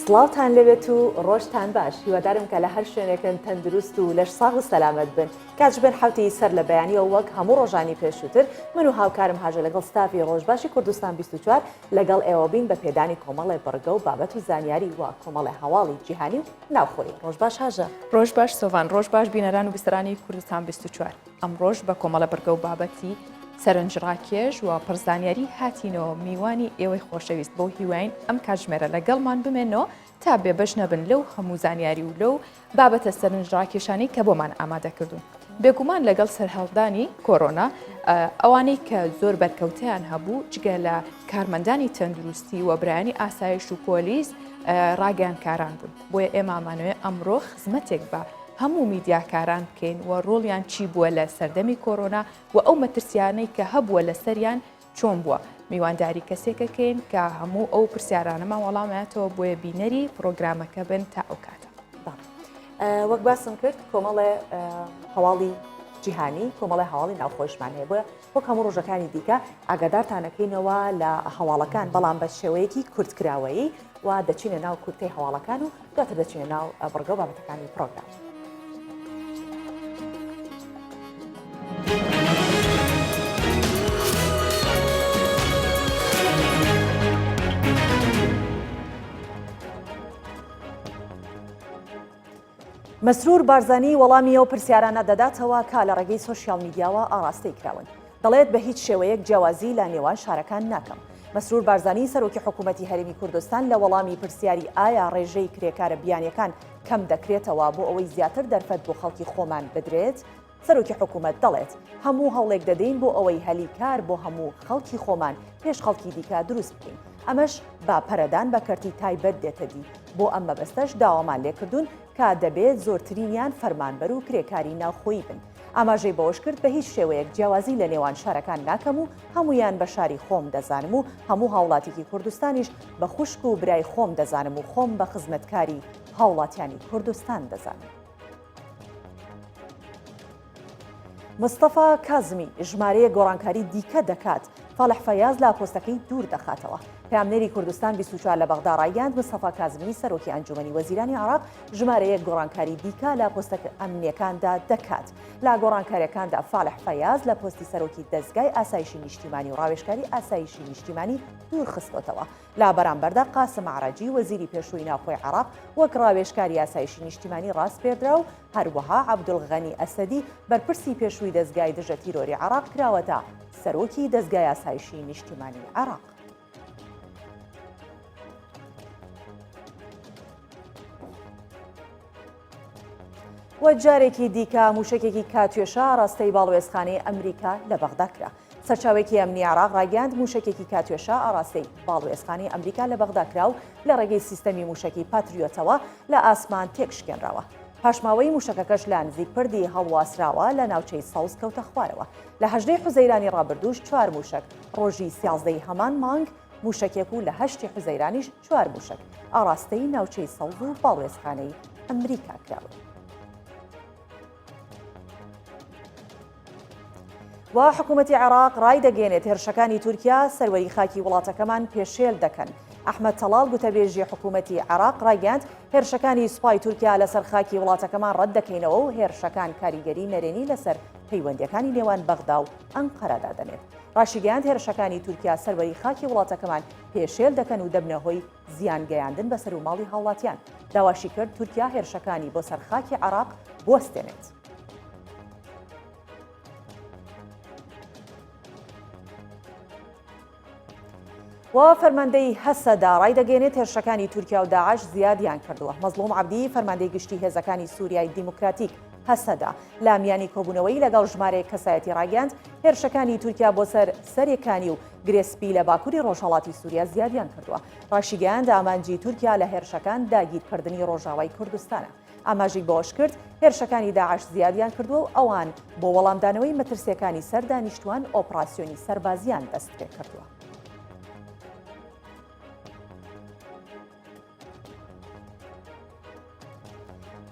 سڵاوتان لێبێت و ڕۆژتان باش هیوادارم کە لە هەر شوێنێکن تەندروست و لەش ساغ و سەلامەت بن کاتژمێر حوتی سەر لە بەیانیەوە وەک هەموو ڕۆژانی پێشووتر من و هاوکارم هاژە لەگەڵ ستافی ڕۆژباشی کوردستان 24 لەگەڵ ئێوە بین بە پێدانی کۆمەڵێ بڕگە و بابەت و زانیاری و کۆمەڵێ هەواڵی جیهانی و ناوخۆیی. ڕۆژ باش هاژە. ڕۆژ باش سۆڤان، ڕۆژ باش بینەران و بیسەرانی کوردستان 24. ئەمڕۆش بە کۆمەڵە بڕگە و بابەتی سەرنجڕاکێش و پڕ زانیاری هاتینەوە میوانی ئێوەی خۆشەویست بەو هیواین ئەم کاتژمێرە لەگەڵمان بمێنەوە تا بێبەش نەبن لەو هەموو زانیاری و لەو بابەتە سەرنجڕاکێشانەی کە بۆمان ئامادە کردوون. بێگومان لەگەڵ سەرهەڵدانی کۆرۆنا ئەوانەی کە زۆر بەرکەوتیان هەبوو جگە لە کارمەندانی تەندروستی و برایانی ئاسایش و پۆلیس ڕاگەیانکاران بوون بۆیە ئێمامانەوێ ئەمڕۆ خزمەتێک بە هەموو میدیاکاران بکەین و ڕۆڵیان چی بووە لە سەردەمی کۆرۆنا و ئەو مەترسیانەی کە هەبووە لەسەریان چۆن بووە؟ میوانداری کەسێکەکەین کە هەموو ئەو پرسیارانەمان وەڵاماتەوە بۆیە بینەری پرۆگرامەکە بن تا ئەو کاتە. وەک باسم کرد کۆمەڵێ هەواڵی جیهانی کۆمەڵی هەواڵی ناوخۆشمان هەیە بۆیە وەک هەموو ڕۆژەکانی دیکە ئاگادارتانەکەینەوە لە هەواڵەکان بەڵام بە شێوەیەکی کورتکراوەیی و دەچینە ناو کورتەی هەواڵەکان و دواتر دەچینە ناو بڕگە و بابەتەکانی پرۆگرام. مەسرور بارزانی وەڵامی ئەو پرسیارانە دەداتەوە کە لە ڕێگەی سۆشیال میدیاوە ئاڕاستەی کراون. دەڵێت بە هیچ شێوەیەک جیاوازی لە نێوان شارەکان ناکەم. مەسرور بارزانی سەرۆکی حکوومەتی هەرێمی کوردستان لە وەڵامی پرسیاری ئایا ڕێژەی کرێکارە بیانیەکان کەم دەکرێتەوە بۆ ئەوەی زیاتر دەرفەت بۆ خەڵکی خۆمان بدرێت؟ سەرۆکی حکوومەت دەڵێت هەموو هەوڵێک دەدەین بۆ ئەوەی هەلی کار بۆ هەموو خەڵکی خۆمان پێش خەڵکی دیکە دروست بکەین. ئەمەش بە پەرەدان بە کەرتی تایبەت دێتە دی، بۆ ئەم مەبەستەش داوامان لێکردوون کە دەبێت زۆرترینیان فەرمانبەر و کرێکاری ناوخۆیی بن. ئاماژەی بەوەشکرد، بە هیچ شێوەیەک جیاوازی لە نێوان شارەکان ناکەم و هەموویان بە شاری خۆم دەزانم و هەموو هاوڵاتیکی کوردستانیش بە خوشک و برای خۆم دەزانم و خۆم بە خزمەتکاری هاوڵاتیانی کوردستان دەزانم. مستەفا کازمی ژمارەیەک گۆڕانکاری دیکە دەکات، فالح فەیاز لە پۆستەکەی دوور دەخاتەوە. پەیامنێری کوردستان 24 لە بەغدا ڕایگەیاند، مستەفا کازمی سەرۆکی ئەنجومەنی وەزیرانی عێراق ژمارەیەک گۆڕانکاری دیکە لە پۆستە ئەمنییەکاندا دەکات. لە گۆڕانکارییەکاندا فالح فەیاز لە پۆستی سەرۆکی دەزگای ئاسایشی نیشتیمانی و ڕاوێژکاری ئاسایشی نیشتیمانی دوور خستۆتەوە. لە بەرامبەردا قاسم عەرەجی وەزیری پێشووی ناوخۆی عێراق وەک ڕاوێژکاری ئاسایشی نیشتیمانی ڕاسپێردرا و هەروەها عەبدولغەنی ئەسەدی بەرپرسی پێشووی دەزگای دژە تیرۆری عێراق کراوەتە سەرۆکی دەزگای ئاسایشی نیشتیمانی عێراق. و جارێکی دیکە مووشەکێکی کاتیۆشا ئاراستەی باڵوێزخانەی ئەمریکا لە بەغدا کرا. سەرچاوەیەکی ئەمنی عێراق ڕایگەیاند مووشەکێکی کاتیۆشا ئاراستەی باڵوێزخانەی ئەمریکا لە بەغدا کرا و لە ڕێگەی سیستەمی مووشەکی پاتریۆتەوە لە ئاسمان تێکشکێنراوە. پاشماوەی مووشەکەکەش لە نزیک پردی هەڵواسراوە لە ناوچەی سەوز کەوتە خوارەوە. لە هەژدەی حوزەیرانی ڕابردووش چوار مووشەک، ڕۆژی سیازدەی هەمان مانگ مووشەکێک و لە هەشتی حوزەیرانیش چوار مووشەک ئاڕاستەی ناوچەی سەوز و باڵوێزخانەی ئەمریکا کراون. و حکوومەتی عێراق ڕایدەگەیەنێت هێرشەکانی تورکیا سەروەری خاکی وڵاتەکەمان پێشێل دەکەن. ئەحمەد تەڵاڵ گوتەبێژی حکوومەتی عێراق ڕایگەیاند هێرشەکانی سوپای تورکیا لەسەر خاکی وڵاتەکەمان ڕەت دەکەینەوە و هێرشەکان کاریگەری نەرێنی لەسەر پەیوەندیەکانی نێوان بەغدا و ئەنقەرە دادەنێت. ڕاشیگەیاند هێرشەکانی تورکیا سەروەری خاکی وڵاتەکەمان پێشێل دەکەن و دەبنە هۆی زیان گەیاندن بە سەروماڵی هاوڵاتیان. داواشی کرد تورکیا هێرشەکانی بۆ سەر خاکی عێراق بوەستێنێت. و فەرماندەی هەسەدە ڕایدەگەیەنێت هێرشەکانی تورکیا و داعش زیادیان کردووە. مەزڵوم عەبدی فەرماندەی گشتی هێزەکانی سوریای دیموکراتیک، هەسەدە، لە میانی کۆبوونەوەی لەگەڵ ژمارەیەک کەسایەتی ڕایگەیاند، هێرشەکانی تورکیا بۆ سەر سەرێکانی و گرێ سپی لە باکوری ڕۆژهەڵاتی سوریا زیادیان کردووە. ڕاشیگەیاند ئامانجی تورکیا لە هێرشەکان داگیرکردنی ڕۆژاوای کوردستانە. ئاماژەی بەوەشکرد، هێرشەکانی داعش زیادیان کردووە و ئەوان بۆ وەڵامدانەوەی مەترسییەکانی سەر دانیشتووان ئۆپڕاسیۆنی سەربازییان دەستپێکردووە.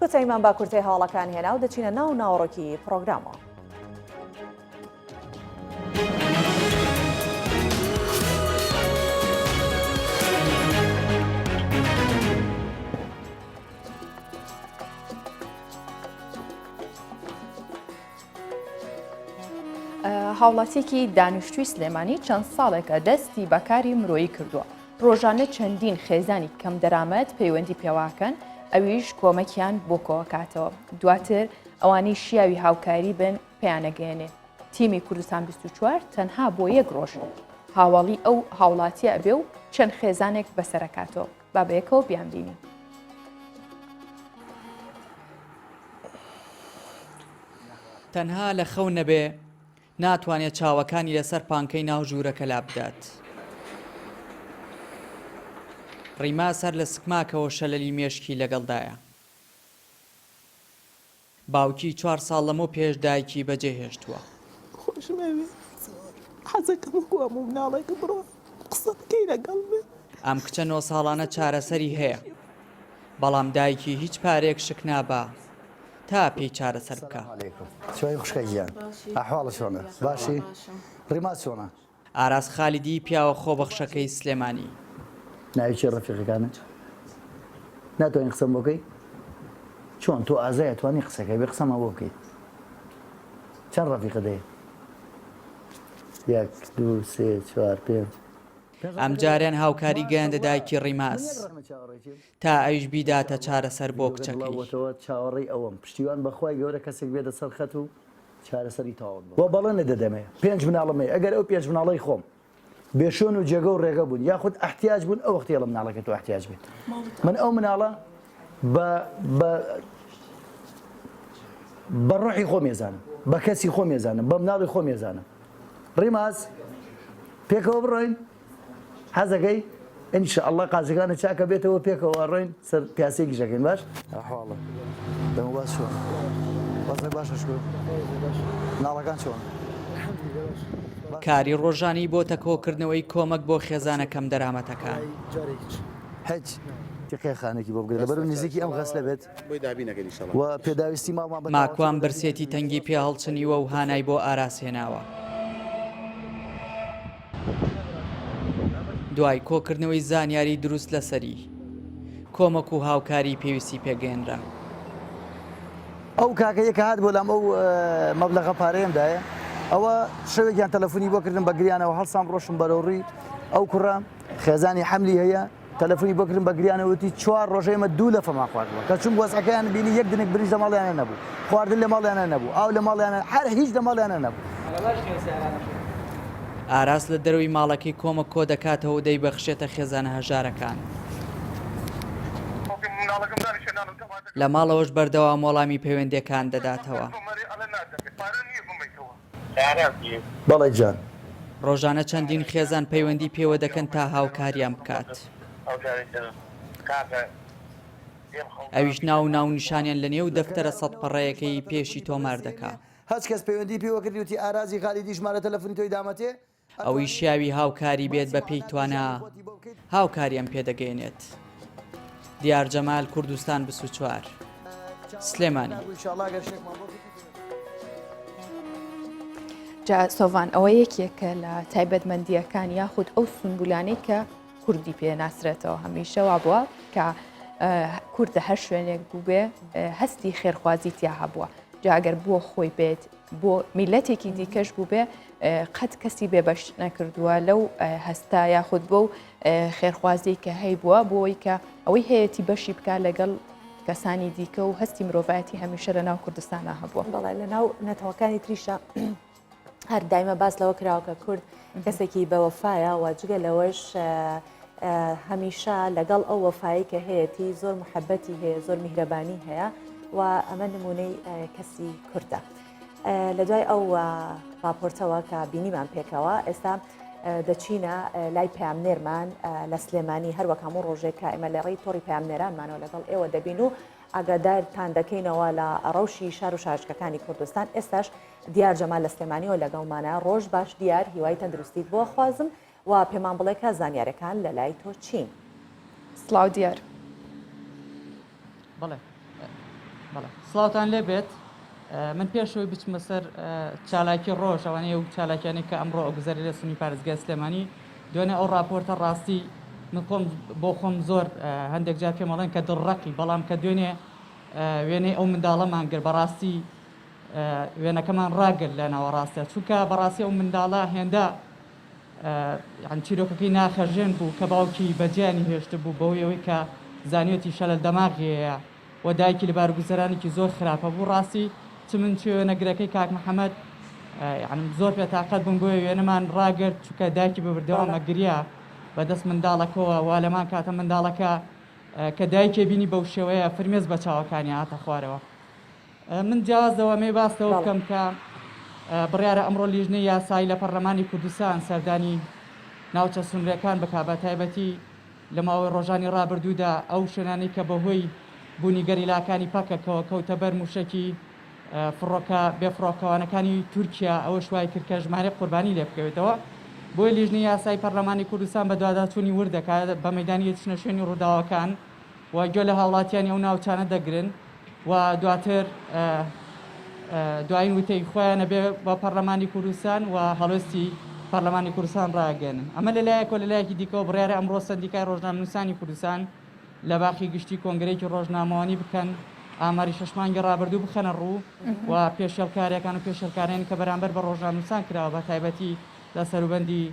کۆتاییمان بە کورتەی هەواڵەکان هێنا و دەچینە ناو ناوەڕۆکی پڕۆگرامەوە. هاوڵاتیەکی دانیشتووی سلێمانی چەند ساڵێکە دەستی بە کاری مرۆیی کردووە، ڕۆژانە چەندین خێزانی کەمدەرامەت پەیوەندی پێواکەن، ئەویش کۆمەکیان بۆ کۆکاتەوە، دواتر ئەوانەی شیاوی هاوکاری بن پێیانەگەیەنێ. تیمی کوردستان 24 تەنها بۆ یەک ڕۆژ هاوەڵی ئەو هاوڵاتیە ئەبێ و چەند خێزانێک بەسەرەکاتەوە. با بەیەکەوە بیانبینین. تەنها لە خەو نەبێ ناتوانێ چاوەکانی لەسەر پانکەی ناو ژوورەکە لابدات. ڕیماس هەر لە سکماکەوە شەلەلی مێشکی لەگەڵدایە. باوکی چوار ساڵ لەمەو پێش دایکی بەجێ هێشتووە. خۆشم ئەوێ زۆر حەزەکەم وەکو هەموو مناڵێک بڕۆم قسە بکەی لەگەڵ من. ئەم کچە نۆ ساڵانە چارەسەری هەیە، بەڵام دایکی هیچ پارەیەک شک نابا تا پێی چارەسەر بکا. چۆنی خوشکە گیان ئەحواڵت چۆنە باشی ڕیماس چۆنە؟ ئاراس خالیدی پیاوە خۆبەخشەکەی سلێمانی. ناوی کێ ڕەفیقەکانت؟ ناتوانی قسەم بۆ بکەی؟ چۆن تۆ ئازای ئەتوانی قسەکەی بێ قسەمان بۆ بکەی چەند ڕەفیقت هەیە؟ یەک دوو سێ چوار پێنج. ئەمجارەیان هاوکاری گەیاندە دایکی ڕیماس تا ئەویش بیداتە چارەسەر بۆ کچەکەی. چاوەڕێی ئەوەم پشتیوان بەخوای گەورە کەسێک بێتە سەر خەت و چارەسەری تەواوت بۆ. وە بەڵێنت دەدەمێ پێنج مناڵم هەیە ئەگەر ئەو پێنج مناڵەی خۆم بێ شوێن و جێگە و ڕێگە بوون یاخود ئەحتیاج بوون ئەو وەختی ئەڵێم مناڵەکەی تۆ ئەحتیاج بێت من ئەو مناڵە بە بە بە ڕۆحی خۆم ێزانم بە کەسی خۆم ێزانم بە مناڵی خۆم ێزانم ڕیماز پێکەوە بڕۆین حەزەکەی ان شاء اللە قاچەکانت چاکە بێتەوە پێکەوە ئەڕۆین سەر پیاسەیەکیش ئەکەین باش. ئەحواڵت دەم و باس چۆنە؟ وەزعت باشە شکر؟ مناڵەکان چۆنن؟ کاری ڕۆژانەی بۆتە کۆکردنەوەی کۆمەک بۆ خێزانە کەمدەرامەتەکان. هیچ تیقێ خانێکی بۆ بگرە لەبەرو نزیکی ئەم غەسلە بێت و پێداویستی ماڵمان بە تەواوەتی ماکوان بۆ دابین برسێتی ئەکەین. تەنگی پێ هەڵچنیوە و هانای بۆ ئاراس هێناوە. دوای کۆکردنەوەی زانیاری دروست لەسەری، کۆمەک و هاوکاری پێویستی پێگەیەنرا. ئەو کاکەیە کە هات بۆ لام ئەو مەبلەغە پارەیەم دایە ئەوە شەوێکیان تەلەفۆنی بۆ کردم بە گریانەوە هەڵسام ڕۆشم بەرەو ڕووی ئەو کوڕە خێزانی حەملی هەیە تەلەفۆنی بۆ کردم بە گریانەوە وتی چوار ڕۆژە ئێمە دوو لەفەمان خواردووە کە چووم وەزعەکەیان بینی یەک دنک برنج لە ماڵیانە نەبوو خواردن لە ماڵیانە نەبوو ئاو لە ماڵیانە هەر هیچ لە ماڵیانە نەبوو. ئاراس لە دەرەوەی ماڵەکەی کۆمەک کۆدەکاتەوە و دەیبەخشێتە خێزانە هەژارەکان. لە ماڵەوەش بەردەوام وەڵامی پەیوەندییەکان دەداتەوە. بەڵێ گیان. ڕۆژانە چەندین خێزان پەیوەندی پێوە دەکەن تا هاوکاریان بکات. ئەویش ناو و ناونیشانیان لە نێو دەفتەرە سەدپەڕەیەکەی پێشی تۆمار دەکا. هەچ کەس پەیوەندی پێوە کردی وتی ئارازی خالیدی ژمارە تەلەفونی تۆی دامەتێ ئەوەی شیاوی هاوکاری بێت بە پێی توانا هاوکاریان پێدەگەیەنێت. دیار جەمال، کوردستان 24، سلێمانی. جا سۆڤان ئەوە یەکێکە لە تایبەتمەندییەکان یاخود ئەو سونبولانەی کە کوردی پێ ناسرێتەوە هەمیشە وابووە کە کورد لە هەر شوێنێک بووبێ هەستی خێرخوازی تیا هەبووە جاگەر بۆ خۆی بێت بۆ میلەتێکی دیکەش بووبێ قەت کەسی بێبەش نەکردووە لەو هەستا یاخود بۆ خێرخوازی کە هەیبووە بۆی کە ئەوەی هەیەی بەشی بکە لەگەڵ کەسانی دیکە و هەستی مرۆڤایەتی هەمیشە لە ناو کوردستانە هەبووە. بەڵێ لە ناو نەتەوەکانی تریشە هەر دایمە باس لەوە کراوە کە کورد کەسێکی بەوەفایە و جگە لەوەش هەمیشە لەگەڵ ئەو وەفایی کە هەیەی زۆر محەبەتی هەیە زۆر میهرەبانی هەیە و ئەمە نمونەی کەسی کوردە. لە دوای ئەو راپۆرتەوە کە بینیمان پێکەوە ئێستا دەچینە لای پامنێرمان لە سلێمانی هەروەک هەموو ڕۆژێک کە ئێمە لە ڕێی تۆڕی پامنێرانمانەوە لەگەڵ ئێوە دەبین و ئاگادارتان دەکەینەوە لە ڕەوشی شار و شارچکەکانی کوردستان ئێستاش دیار جەمال لە سلێمانیەوە لەگەڵمانە ڕۆژ باش دیار هیوای تەندروستیت بۆ خوازم و پێمان بڵێ کە زانیارەکان لە لای تۆ چین. سڵاو دیار. بەڵێ بەڵێ سڵاوتان لێ بێت من پێشەوەی بچمە سەر چالاکی ڕۆژ ئەوانەیە و چالاکیانەی کە ئەمڕۆ ئەگوزەرێ لە سنووری پارێزگای سلێمانی دوێنێ ئەو ڕاپۆرتە ڕاستی من خۆم بۆ خۆم زۆر هەندێک جار پێم ئەڵێن کە دڵڕەقی بەڵام کە دوێنێ وێنەی ئەو منداڵەمان گرت بەڕاستی. وێنەکەمان ڕاگرت لە ناوەڕاستە چونکە بەڕاستی ئەو منداڵە هێندە یان چیرۆکەکەی ناخەژێن بوو کە باوکی بەجیانی هێشتبوو بەهۆی ئەوەی کە زانیوەتی شەلەل دەماغی هەیە و دایکی لە بارگوزەرانێکی زۆر خراپە بوو ڕاستی چ من چ وێنەگرەکەی کاک محەممەد یان زۆر پێتاقەت بوون بۆیە وێنەمان ڕاگرت چونکە دایکی بە بەردەوام ئەگریا بەدەست منداڵەکەوە وا لەمان کاتە منداڵەکە کە دایکێ بینی بەو شێوەیە فرمێس بە چاوەکانی هاتە خوارەوە من جیاواز لەوە ئەمەوێ باس لەوە بکەم کە بڕیارە ئەمڕۆ لیژنەی یاسایی لە پەرلەمانی کوردستان سەردانی ناوچە سنوورەکان بکات بە تایبەتی لە ماوەی ڕۆژانی ڕابردوودا ئەو شوێنانەی کە بەهۆی بوونی گەریلاکانی پەکەکەوە کەوتە بەر مووشەکی فڕۆکە بێفڕۆکەوانەکانی تورکیا ئەوەش وای کرد کە ژمارەی قوربانی لێ بکەوێتەوە بۆیە لیژنەی یاسایی پەرلەمانی کوردستان بەدواداچوونی ورد دەکات بە مەیدانی چنە شوێنی ڕووداوەکان و گوێ لە هاوڵاتیانی ئەو ناوچانە دەگرن و دواتر دوایین وتەی خۆیان ئەبێ بە پەرلەمانی کوردستان و هەڵوێستی پەرلەمانی کوردستان ڕاگەێنن. ئەمە لە لایەکەوە لە لایەکی دیکەوە بڕیارە ئەمڕۆ سەندیکای ڕۆژنامەنووسانی کوردستان لە باخی گشتی کۆنگرەیەکی ڕۆژنامەوانی بکەن ئاماری شەش مانگی ڕابردوو بخەنە ڕوو و پێشێلکاریەکان و پێشێلکاریان کە بەرامبەر بە ڕۆژنامەنووسان کراوە بە تایبەتی لە سەروبەندی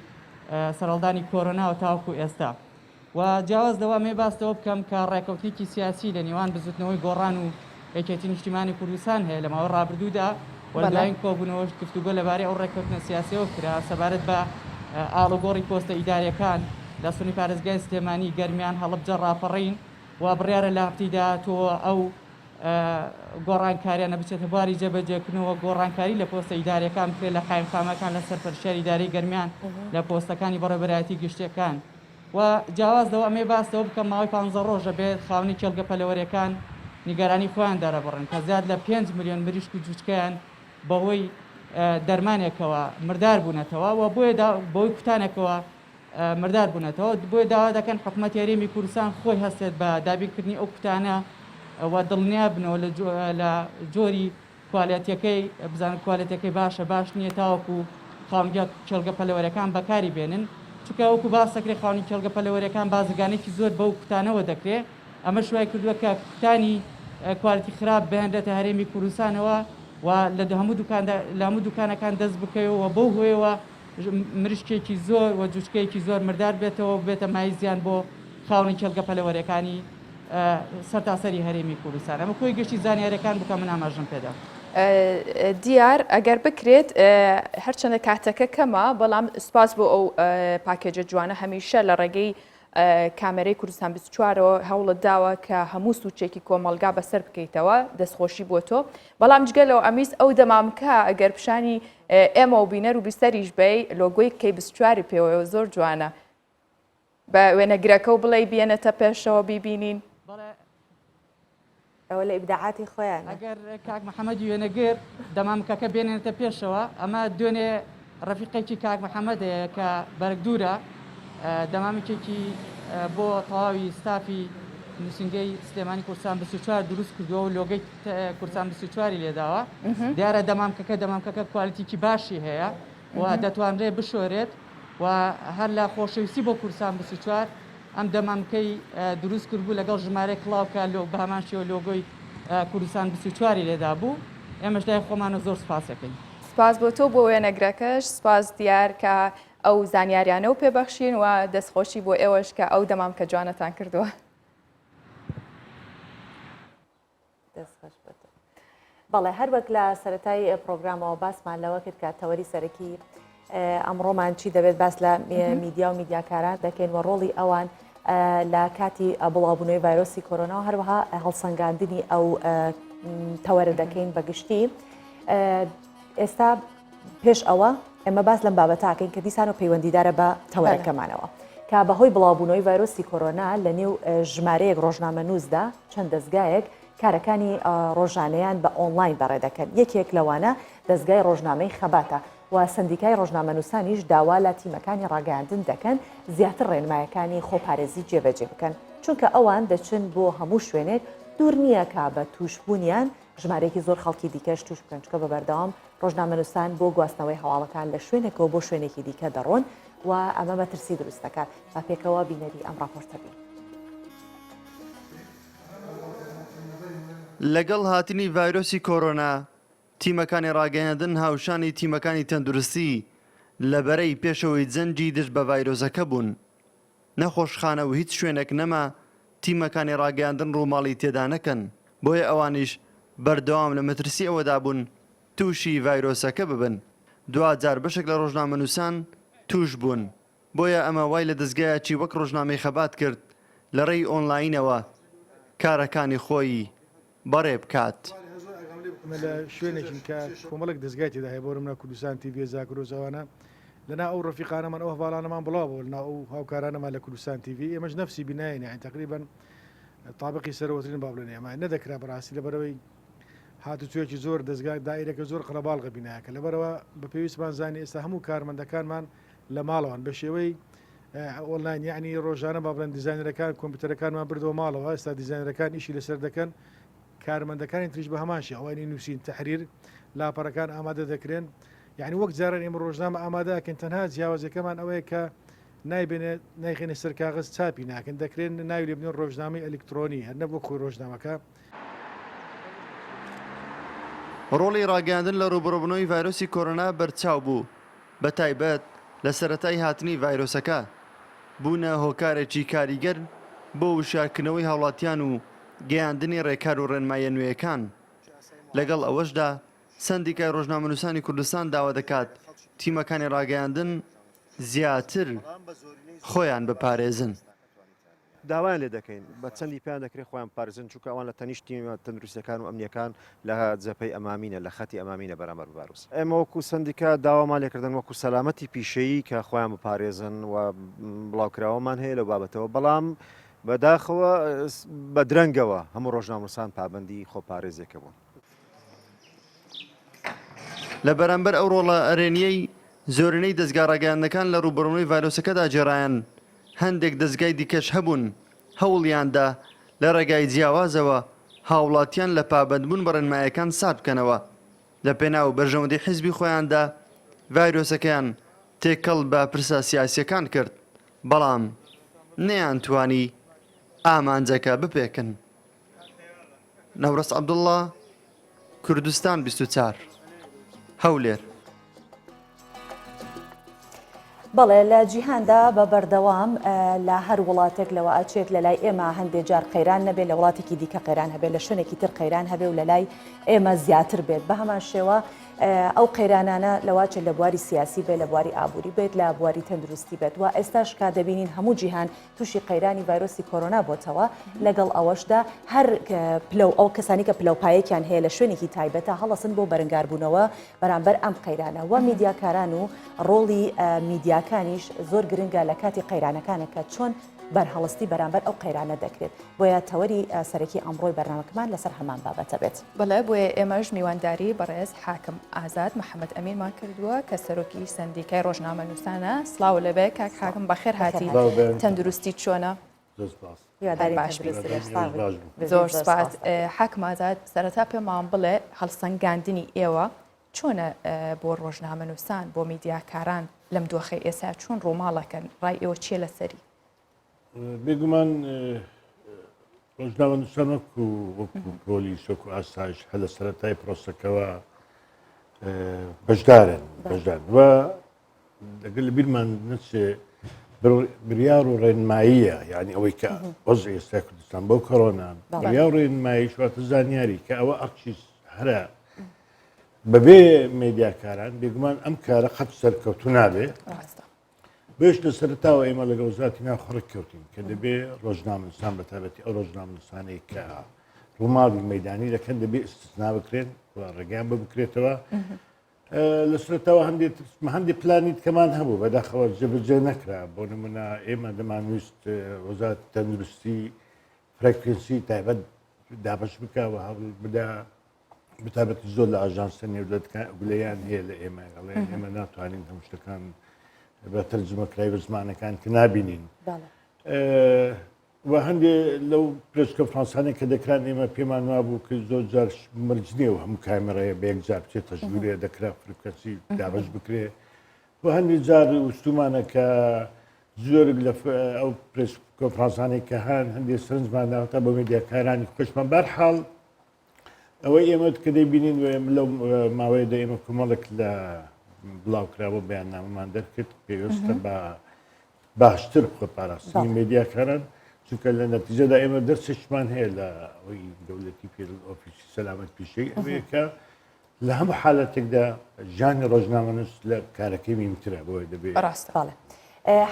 سەرهەڵدانی کۆرۆناوە تاوەکو ئێستا. و جیاواز لەوە ئەمەوێ باس لەوە بکەم کە ڕێکەوتنێکی سیاسی لە نێوان بزوتنەوەی گۆڕان و یەکێتی نیشتیمانی کوردستان هەیە لە ماوەی ڕابردوودا و لە دوایین کۆبوونەوەش گفتوگۆ لەبارەی ئەو ڕێککەوتنە سیاسیەوە کرا سەبارەت بە ئاڵوگۆڕی پۆستە ئیداریەکان لە سنووری پارێزگای سلێمانی، گەرمیان، هەڵەبجە، ڕاپەڕین و بڕیارە لە هەفتەی داهاتووەوە ئەو گۆڕانکاریانە بچێتە بواری جێبەجێکردنەوە، گۆڕانکاری لە پۆستە ئیداریەکان بکرێت لە قایمقامەکان، لە سەرپەرشتیاری ئیدارەی گەرمیان، لە پۆستەکانی بەڕێوەبەرایەتی گشتیەکان. و جیاواز لەوە ئەمەوێ باس لەوە بکەم ماوەی پانزە ڕۆژە بێت خاوەنی کێڵگە پەلەوەریەکان نیگەرانی خۆیان دەرەبڕن کە زیاد لە پێنج ملیۆن مریشک و جوچکەیان بەهۆی دەرمانێکەوە مردار بوونەتەوە و بۆیە بەهۆی کوتانێکەوە مردار بوونەتەوە بۆیە داوا دەکەن حکوومەتی هەرێمی کوردستان خۆی هەستێت بە دابینکردنی ئەو کوتانە و دڵنیا بنەوە لە جۆری کوالێتیەکەی بزانن کوالێتیەکەی باشە باش نییە تاوەکو خاوەن کێڵگە پەلەوەرەکان بەکاری بێنن چونکە وەکو باس دەکرێت خاوەنی کێڵگە پەلەوەرەکان بازرگانێکی زۆر بەو کوتانەوە دەکرێت ئەمەش وای کردووە کە کوتانی کوالێتی خراپ بهێنرێتە هەرێمی کوردستانەوە و لە هەموو دوکاندا لە هەموو دوکانەکان دەست بکەوێت و بەو هۆیەوە مریشکێکی زۆر و جوچکەیەکی زۆر مردار بێتەوە و بێتە مایەی زیان بۆ خاوەنی کێڵگە پەلەوەرەکانی سەرتاسەری هەرێمی کوردستان. ئەمە کۆی گشتی زانیاریەکان بوو کە من ئاماژەم پێدا. دیار ئەگەر بکرێت هەرچەندە کاتەکە کەمە بەڵام سوپاس بۆ ئەو پاکێجە جوانە هەمیشە لە ڕێگەی کامێرەی کوردستان 24ەوە هەوڵت داوە کە هەموو سوچێکی کۆمەڵگا بەسەر بکەیتەوە دەستخۆشی بۆ تۆ بەڵام جگە لەو ئەمیست ئەو دەمامکە ئەگەر پیشانی ئێمە و بینەر و بیسەریش بی لۆگۆی کەی 24 پێوەیە زۆر جوانە بە وێنەگرەکە و بڵێ بێنێتە پێشەوە بیبینین. ئەوە لە ئیبداعاتی خۆیانە. ئەگەر کاک محەمەدی وێنەگر دەمامکەکە بێنێتە پێشەوە، ئەمە دوێنێ ڕەفیقێکی کاک محەمەد هەیە کە بەرگدوورە، دەمامکێکی بۆ تەواوی ستافی نووسینگەی سلێمانی کوردستان 24 دروست کردووە و لۆگەی کوردستان 24 ی لێداوە. دیارە دەمامکەکە دەمامکەکە کوالتیکی باشی هەیە و دەتوانرێت بشۆرێت و هەر لە خۆشەویستی بۆ کوردستان 24 ئەم دەمامکەی دروست کردبوو لەگەڵ ژمارەی کڵاو کە بە هەمان شێوە لۆگۆی کوردستان 24 ی لێدا بوو ئێمەش لای خۆمانە زۆر سوپاسەکەین. سپاس بۆ تۆ بۆ وێنەگرەکەش سپاس دیار کە ئەو زانیاریانە و پێبەخشین و دەستخۆشی بۆ ئێوەش کە ئەو دەمامکە جوانەتان کردووە. دەست خۆش بۆ تۆ. بەڵێ هەر وەک لە سەرەتای پرۆگرامەوە باسمان لەوە کرد کە تەوەری سەرەکی ئەمڕۆمان چی دەبێت باس لە میدیا و میدیاکاران دەکەین و ڕۆڵی ئەوان لە کاتی بڵاوبوونەوەی ڤایرۆسی کۆرۆنا و هەروەها هەڵسەنگاندنی ئەو تەوەرە دەکەین بەگشتی ئێستا پێش ئەوە ئێمە باس لەم بابەتاکەین کە دیسان و پەیوەندیدارە بە تەوەرەکەمانەوە کە بەهۆی بڵاوبوونەوەی ڤایرۆسی کۆرۆنا لە نێو ژمارەیەک ڕۆژنامەنووسدا چەند دەزگایەک کارەکانی ڕۆژانەیان بە ئۆنلاین بەڕێدەکەن، یەکێک لەوانە دەزگای ڕۆژنامەی خەباتە و سەندیکای ڕۆژنامەنووسانیش داوا لە تیمەکانی ڕاگەیاندن دەکەن زیاتر ڕێنمایەکانی خۆپارێزی جێبەجێ بکەن، چونکە ئەوان دەچن بۆ هەموو شوێنێک دوور نییە کە بە تووشبوونیان ژمارەیەکی زۆر خەڵکی دیکەش تووش بکەن، چونکە بە بەردەوام ڕۆژنامەنووسان بۆ گواستنەوەی هەواڵەکان لە شوێنێکەوە بۆ شوێنێکی دیکە دەڕۆن و ئەمە مەترسی دروست دەکات. با پێکەوە بینەری ئەم ڕاپۆرتە بین. لەگەڵ هاتنی ڤایرۆسی کۆرۆنا. تیمەکانی ڕاگەیاندن هاوشانی تیمەکانی تەندروستی لە بەرەی پێشەوەی جەنگی دژ بە ڤایرۆسەکە بوون. نەخۆشخانە و هیچ شوێنێک نەما تیمەکانی ڕاگەیاندن ڕووماڵی تێدا نەکەن، بۆیە ئەوانیش بەردەوام لە مەترسی ئەوەدا بوون تووشی ڤایرۆسەکە ببن، دواجار بەشێک لە ڕۆژنامەنووسان تووش بوون، بۆیە ئەمە وای لە دەزگایەکی وەک ڕۆژنامەی خەبات کرد لە ڕێی ئۆنلاینەوە کارەکانی خۆی بەڕێ بکات. ئێمە لە شوێنێکین کە کۆمەڵێک دەزگای تێدا هەیە، بۆ نمونە کوردستان تیڤی، زاگرۆس ئەوانە لەناو ئەو ڕەفیقانەمان ئەو هەڤاڵانەمان بڵاو بووە لەناو ئەو هاوکارانەمان لە کوردستان تیڤی، ئێمەش نەفسی بینایین یانی تەقریبەن تابقی سەرەوەترین با بڵێن ئێمە نەدەکرا بەڕاستی لەبەرئەوەی هاتوچۆیەکی زۆر دەزگا دائیرەکە زۆر قەرەباڵغە بینایەکە لەبەرئەوە بە پێویستمان زانی ئێستا هەموو کارمەندەکانمان لە ماڵەوەن بە شێوەی ئۆنلاین یعنی ڕۆژانە با بڵێن دیزاینەرەکان کۆمپیوتەرەکانمان بردەوە ماڵەوە ئێستا دیزاینەرەکان ئیشی لەسەر دەکەن کارمەندەکانی تریش بە هەمان شێوە ئەوانی نووسین تەحریر لاپەڕەکان ئامادە دەکرێن یعنی وەک جاران ئێمە ڕۆژنامە ئامادە ئەکەین تەنها جیاوازیەکەمان ئەوەیە کە نایبێنێ نایخێنە سەر کاغەز چاپی ناکەن دەکرێن ناوی لێ بنێن ڕۆژنامەی ئەلیکترۆنی هەر نەک وەک خۆی ڕۆژنامەکە. ڕۆڵی ڕاگەیاندن لە ڕووبەڕووبوونەوەی ڤایرۆسی کۆرۆنا بەرچاو بوو، بەتایبەت لە سەرەتای هاتنی ڤایرۆسەکە، بوونە هۆکارێکی کاریگەر بۆ وشیارکردنەوەی هاوڵاتیان و گەیاندنی ڕێکار و ڕێنماییە نوێیەکان. لەگەڵ ئەوەشدا سەندیکای ڕۆژنامەنووسانی کوردستان داوا دەکات تیمەکانی ڕاگەیاندن زیاتر خۆیان بپارێزن. داوایان لێ دەکەین بە چەندی پێیان دەکرێت خۆیان بپارێزن، چونکە ئەوان لە تەنیشت تیمە تەندروستییەکان و ئەمنییەکان لە جەپەی ئەمامینە، لە خەتی ئەمامینە بەرامبەر بە ڤایرۆس. ئێمە وەکو سەندیکا داوامان لێکردن وەکو سەلامەتی پیشەیی کە خۆیان بپارێزن و بڵاوکراوەمان هەیە لەو بابەتەوە، بەڵام بەداخەوە بە درەنگەوە هەموو ڕۆژنامەنووسان پابەندی خۆپارێزیەکە بوون. لە بەرامبەر ئەو ڕۆڵە ئەرێنییەی زۆرینەی دەزگا ڕاگەیاندنەکان لە ڕووبەڕوونەوەی ڤایرۆسەکەدا گێڕایان، هەندێک دەزگای دیکەش هەبوون هەوڵیاندا لە ڕێگای جیاوازەوە هاوڵاتیان لە پابەندبوون بە ڕێنمایەکان سارد بکەنەوە، لە پێناو بەرژەوەندی حیزبی خۆیاندا ڤایرۆسەکەیان تێکەڵ بە پرسە سیاسییەکان کرد، بەڵام نەیانتوانی ئامانجەکە بپێکن. نەورەس عەبدوڵڵا، کوردستان 24، هەولێر. بەڵێ لە جیهاندا بە بەردەوام لە هەر وڵاتێک لەوە ئەچێت لە لای ئێمە هەندێک جار قەیران نەبێت لە وڵاتێکی دیکە قەیران هەبێت لە شوێنێکی تر قەیران هەبێ و لە لای ئێمە زیاتر بێت بە هەمان شێوە ئەو قەیرانانە لەواچێت لە بواری سیاسی بێت لە بواری ئابووری بێت لە بواری تەندروستی بێت و ئێستاش کا دەبینین هەموو جیهان تووشی قەیرانی ڤایرۆسی کۆرۆنا بۆتەوە، لەگەڵ ئەوەشدا هەر پلە و ئەو کەسانی کە پلە و پایەکیان هەیە لە شوێنێکی تایبەتە هەڵەسن بۆ بەرەنگاربوونەوە بەرامبەر ئەم قەیرانە و میدیاکاران و ڕۆڵی میدیاکانیش زۆر گرنگە لە کاتی قەیرانەکانە کە چۆن بەرهەڵستی بەرامبەر ئەو قەیرانە دەکرێت بۆیە تەوەری سەرەکی ئەمڕۆی بەرنامەکەمان لەسەر هەمان بابەتە بێت. بەڵێ بۆیە ئێمەش میوانداری بەڕێز حاکم ئازاد محەمەد ئەمینمان کردووە کە سەرۆکی سەندیکای ڕۆژنامەنووسانە. سڵاو لێبێ کاک حاکم بەخێر هاتی. تەندروستی چۆنە؟ زۆر سپاس. حاکم ئازاد سەرەتا پێمان بڵێ هەڵسەنگاندنی ئێوە چۆنە بۆ ڕۆژنامەنووسان بۆ میدیاکاران لەم دۆخەی ئێستا چۆن ڕووماڵەکەن ڕای ئێوە چییە لەسەری؟ بێگومان ڕۆژنامەنووسان وەکو وەکو پۆلیس وەکو ئاسایش هەر لە سەرەتای پرۆسەکەوە بەشدارن بەشدار و لەگەل لە بیرمان نەچێ بریار و ڕێنماییە یعنی ئەوەی کە وەز ئێستا کوردستان بۆ کۆرۆنا بریار و ڕێنمایی شواتە زانیاری کە ئەوە ئەرچی هەرە بەبێ مێدیاکاران بێگومان ئەم کارە قەت سەرکەوتو نابێ بۆیەش لە سەرەتاوە ئێمە لەگەڵ وەزارەتی ناوخۆ ڕێککەوتین کە دەبێ ڕۆژنامەنووسان بە تایبەتی ئەو ڕۆژنامەنووسانەی کە ڕووماڵی مەدانی دەکەن دەبێ ئیستثنا بکرێن و ڕێگەیان بۆ بکرێتەوە لە سەرەتاوە هەندێک هەندێک پلانی کەمان هەبوو بەداخەوە جێبەجێ نەکرا بۆ نمونە ئێمە دەمانویست وەزارەتی تەندروستی frequency تایبەت دابەش بکە و هەوڵ بدا بەتایبەتی زۆر لە ئاژانسە نێودەتکان گلەیان هەیە لە ئێمە ئەڵێن ئێمە ناتوانین هەموو شتەکان بە تەرجمەکراوی بە زمانەکان کە نابینین و هەندێ لەو press conference انەی کە دەکران ئێمە پێمان وابوو کە زۆر جار مەرج نییە و هەموو کامێرەیە بە یەک جار بچێتە ژوورێ دەکرا frequency دابەش بکرێ و هەندێک جار وستومانە کە زۆرێک لە ئەو press conference انەی کە هەن هەندێک سەرنجمان داوەتە بۆ میدیاکارانی خۆشمان بەرحاڵ. ئەوەی ئێمە کە دەیبینین و ئێمە لەو ماوەیەدا ئێمە کۆمەڵێک لە بڵاوکراوە بەیاننامەمان دەرکرد پێویستە بە باشتر خۆپاراستنی مێدیاکاران چونکە لە نەتیجەدا ئێمە دەرسێکمان هەیە لە ئەوەی دەولەتی پێ ئۆفیسی سەلامەت پیشەی ئەوەیە کە لە هەموو حالەتێکدا ژیانی ڕۆژنامەنووس لە کارەکەی میمترە بۆیە دەبێت ڕاستە بەڵێ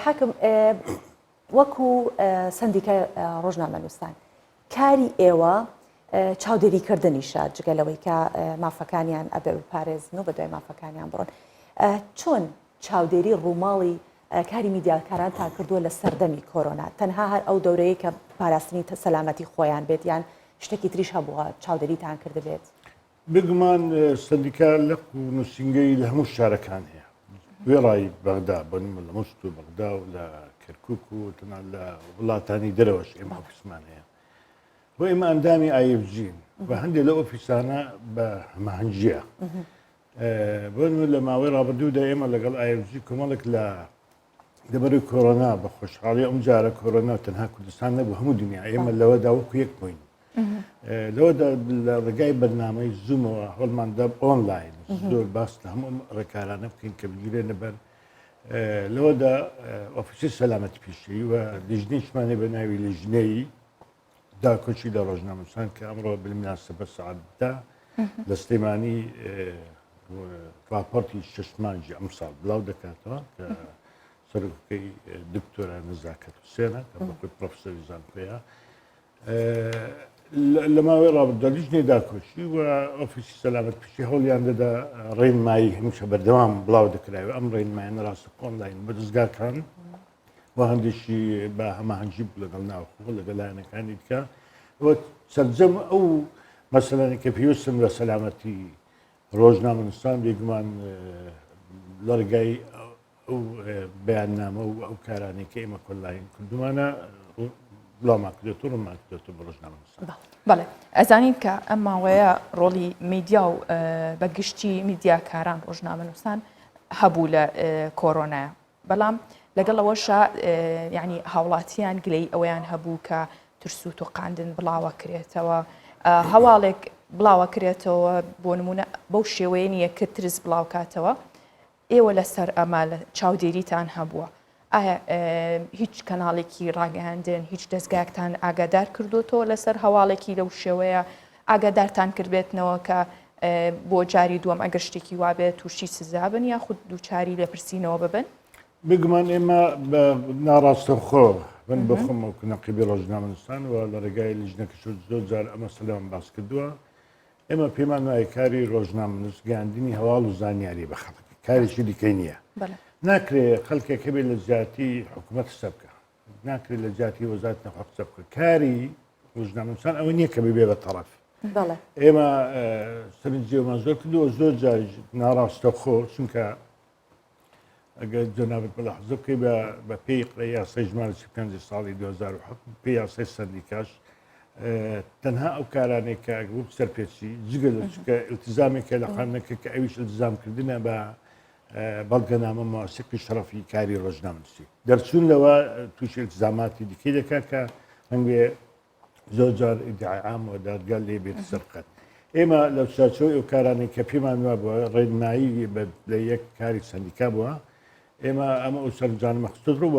حاکم وەکو سەندیکای ڕۆژنامەنووسان کاری ئێوە چاودێری کردنیشە جگە لەوەی کە مافەکانیان ئەبێ بپارێزن و بەدوای مافەکانیان بڕۆن چۆن چاودێری ڕووماڵی کاری میدیاکارانتان کردووە لە سەردەمی کۆرۆنا تەنها هەر ئەو دەورەیە کە پاراستنی سەلامەتی خۆیان بێت یان شتێکی تریش هەبووە چاودێریتان کردبێت؟ بێگومان سەندیکا لق و نووسینگەی لە هەموو شارەکان هەیە وێڕای بەغدا بۆ نموونە لە موسڵ و بەغدا و لە کەرکک و تەنانەت لە وڵاتانی دەرەوەش ئێمە ئۆفیسمان هەیە بۆ ئێمە ئەندامی IFG ین و هەندێک لە ئۆفیسانە بە هەماهەنگیە بۆ نموونە لە ماوەی ڕابردوودا ئێمە لەگەڵ IFG کۆمەڵێک لە لەبەری کۆرۆنا بە خۆشحاڵی ئەم جارە کۆرۆنا تەنها کوردستان نەبوو هەموو دنیا ئێمە لەوەدا وەکو یەک بووین لەوەدا لە ڕێگای بەرنامەی زوومەوە هەوڵماندا ئۆنلاین زۆر باس لە هەموو ڕێکارانە بکەین کە بگیرێنە بەر لەوەدا ئۆفیسی سەلامەتی پیشەیی و لیژنەیشمانێ بە ناوی لیژنەی داکۆکی لە ڕۆژنامەنووسان کە ئەمڕۆ بالمناسبە سەعات دە لە سلێمانی راپۆرتی شش مانگی ئەمساڵ بڵاو دەکاتەوە کە سەرۆکەکەی دکتۆرە نەزاکەت حوسێنە کە بەخۆی پرۆفسۆری زانکۆیە لە ماوەی ڕابردوودا لیژنەی داکۆکی و ئۆفیسی سەلامەت پیشەیی هەوڵیان دەدا ڕێنمایی هەمیشە بەردەوام بڵاو دەکرایەوە ئەم ڕێنمایانە ڕاستەوخۆ ئۆنلاین بە دەزگاکان و هەندێکی بە هەماهەنگی بوو لەگەڵ ناوخۆ لەگەڵ لایەنەکانی دیکە و سەرجەم ئەو مەسەلانەی کە پێویستن بە سەلامەتی ڕۆژنامەنووسان بێگومان لە ڕێگای ئەو بەیاننامە و ئەو کارانەی کە ئێمە کۆنلاین کردومانە بڵاومان کردێت و ڕوونمان کردێت بە ڕۆژنامەنووسان. بەڵێ ئەزانین کە ئەم ماوەیە ڕۆڵی میدیا و بە گشتی میدیاکاران ڕۆژنامەنووسان هەبوو لە کۆرۆنایە بەڵام لەگەڵ ئەوەشا یعنی هاوڵاتیان گلەی ئەوەیان هەبوو کە ترس و تۆقاندن بڵاوە کرێتەوە هەواڵێک بڵاوە کرێتەوە بۆ نمونە بەو شێوەیە نییە کە ترس بڵاوکاتەوە ئێوە لەسەر ئەمە لە چاودێریتان هەبووە ئایا هیچ کەناڵێکی ڕاگەیاندن هیچ دەستگاکتان ئاگادار کردوتەوە لەسەر هەواڵێکی لەو شێوەیە ئاگادارتان کردبێتنەوە کە بۆ جاری دووەم ئەگەر شتێکی وابێت تووشی سزا بن یاخود دووچاری لێپرسینەوە ببن؟ بێگومان ئێمە بە ناڕاستەوخۆ من بۆ خۆم وەکو نەقیبی ڕۆژنامەنووسان و لە ڕێگای لیژنەکەش زۆر جار ئەم مەسەلەمان باس کردووە ئێمە پێمان وایە کاری ڕۆژنامەنووس گەیاندنی هەواڵ و زانیاری بە خەڵک کارێکی دیکەی نییە ناکرێ خەڵکێک هەبێت لە جیاتی حکوومەت قسە بکە ناکرێت لە جیاتی وەزارەت ناوخۆ قسە بکە کاری ڕۆژنامەنووسان ئەوە نییە کە ببێ بە تەڕەف ئێمە سەرنجیمان زۆر کردووە زۆر جار ناڕاستەخۆ چونکە ئەگەر جەنابت ملاحظە بکەی بە بە پێی یاسای ژمارە 35 ساڵی 2007 پێی یاسای سەندیکاش تەنها ئەو کارانێک کە وەک سەرپێچی جگە لە چکە التزامێکە لە خانەکە کە ئەویش التزامکردنە بە بەڵگەنامە ماسیقی شەڕەفی کاری ڕۆژنامەنووسی دەرچوون لەوە تووشی التزاماتی دیکەی دەکات کە هەنگێ زۆر جار ئیدعای عام و دادگا لێ بێت سەرقەت ئێمە لە چارچەوەی ئەو کارانەی کە پێمان وابووە ڕێنمایی لە یەک کاری سەندیکا بووە ئێمە ئەمە ئەو سەرنجانە خستۆت ڕوو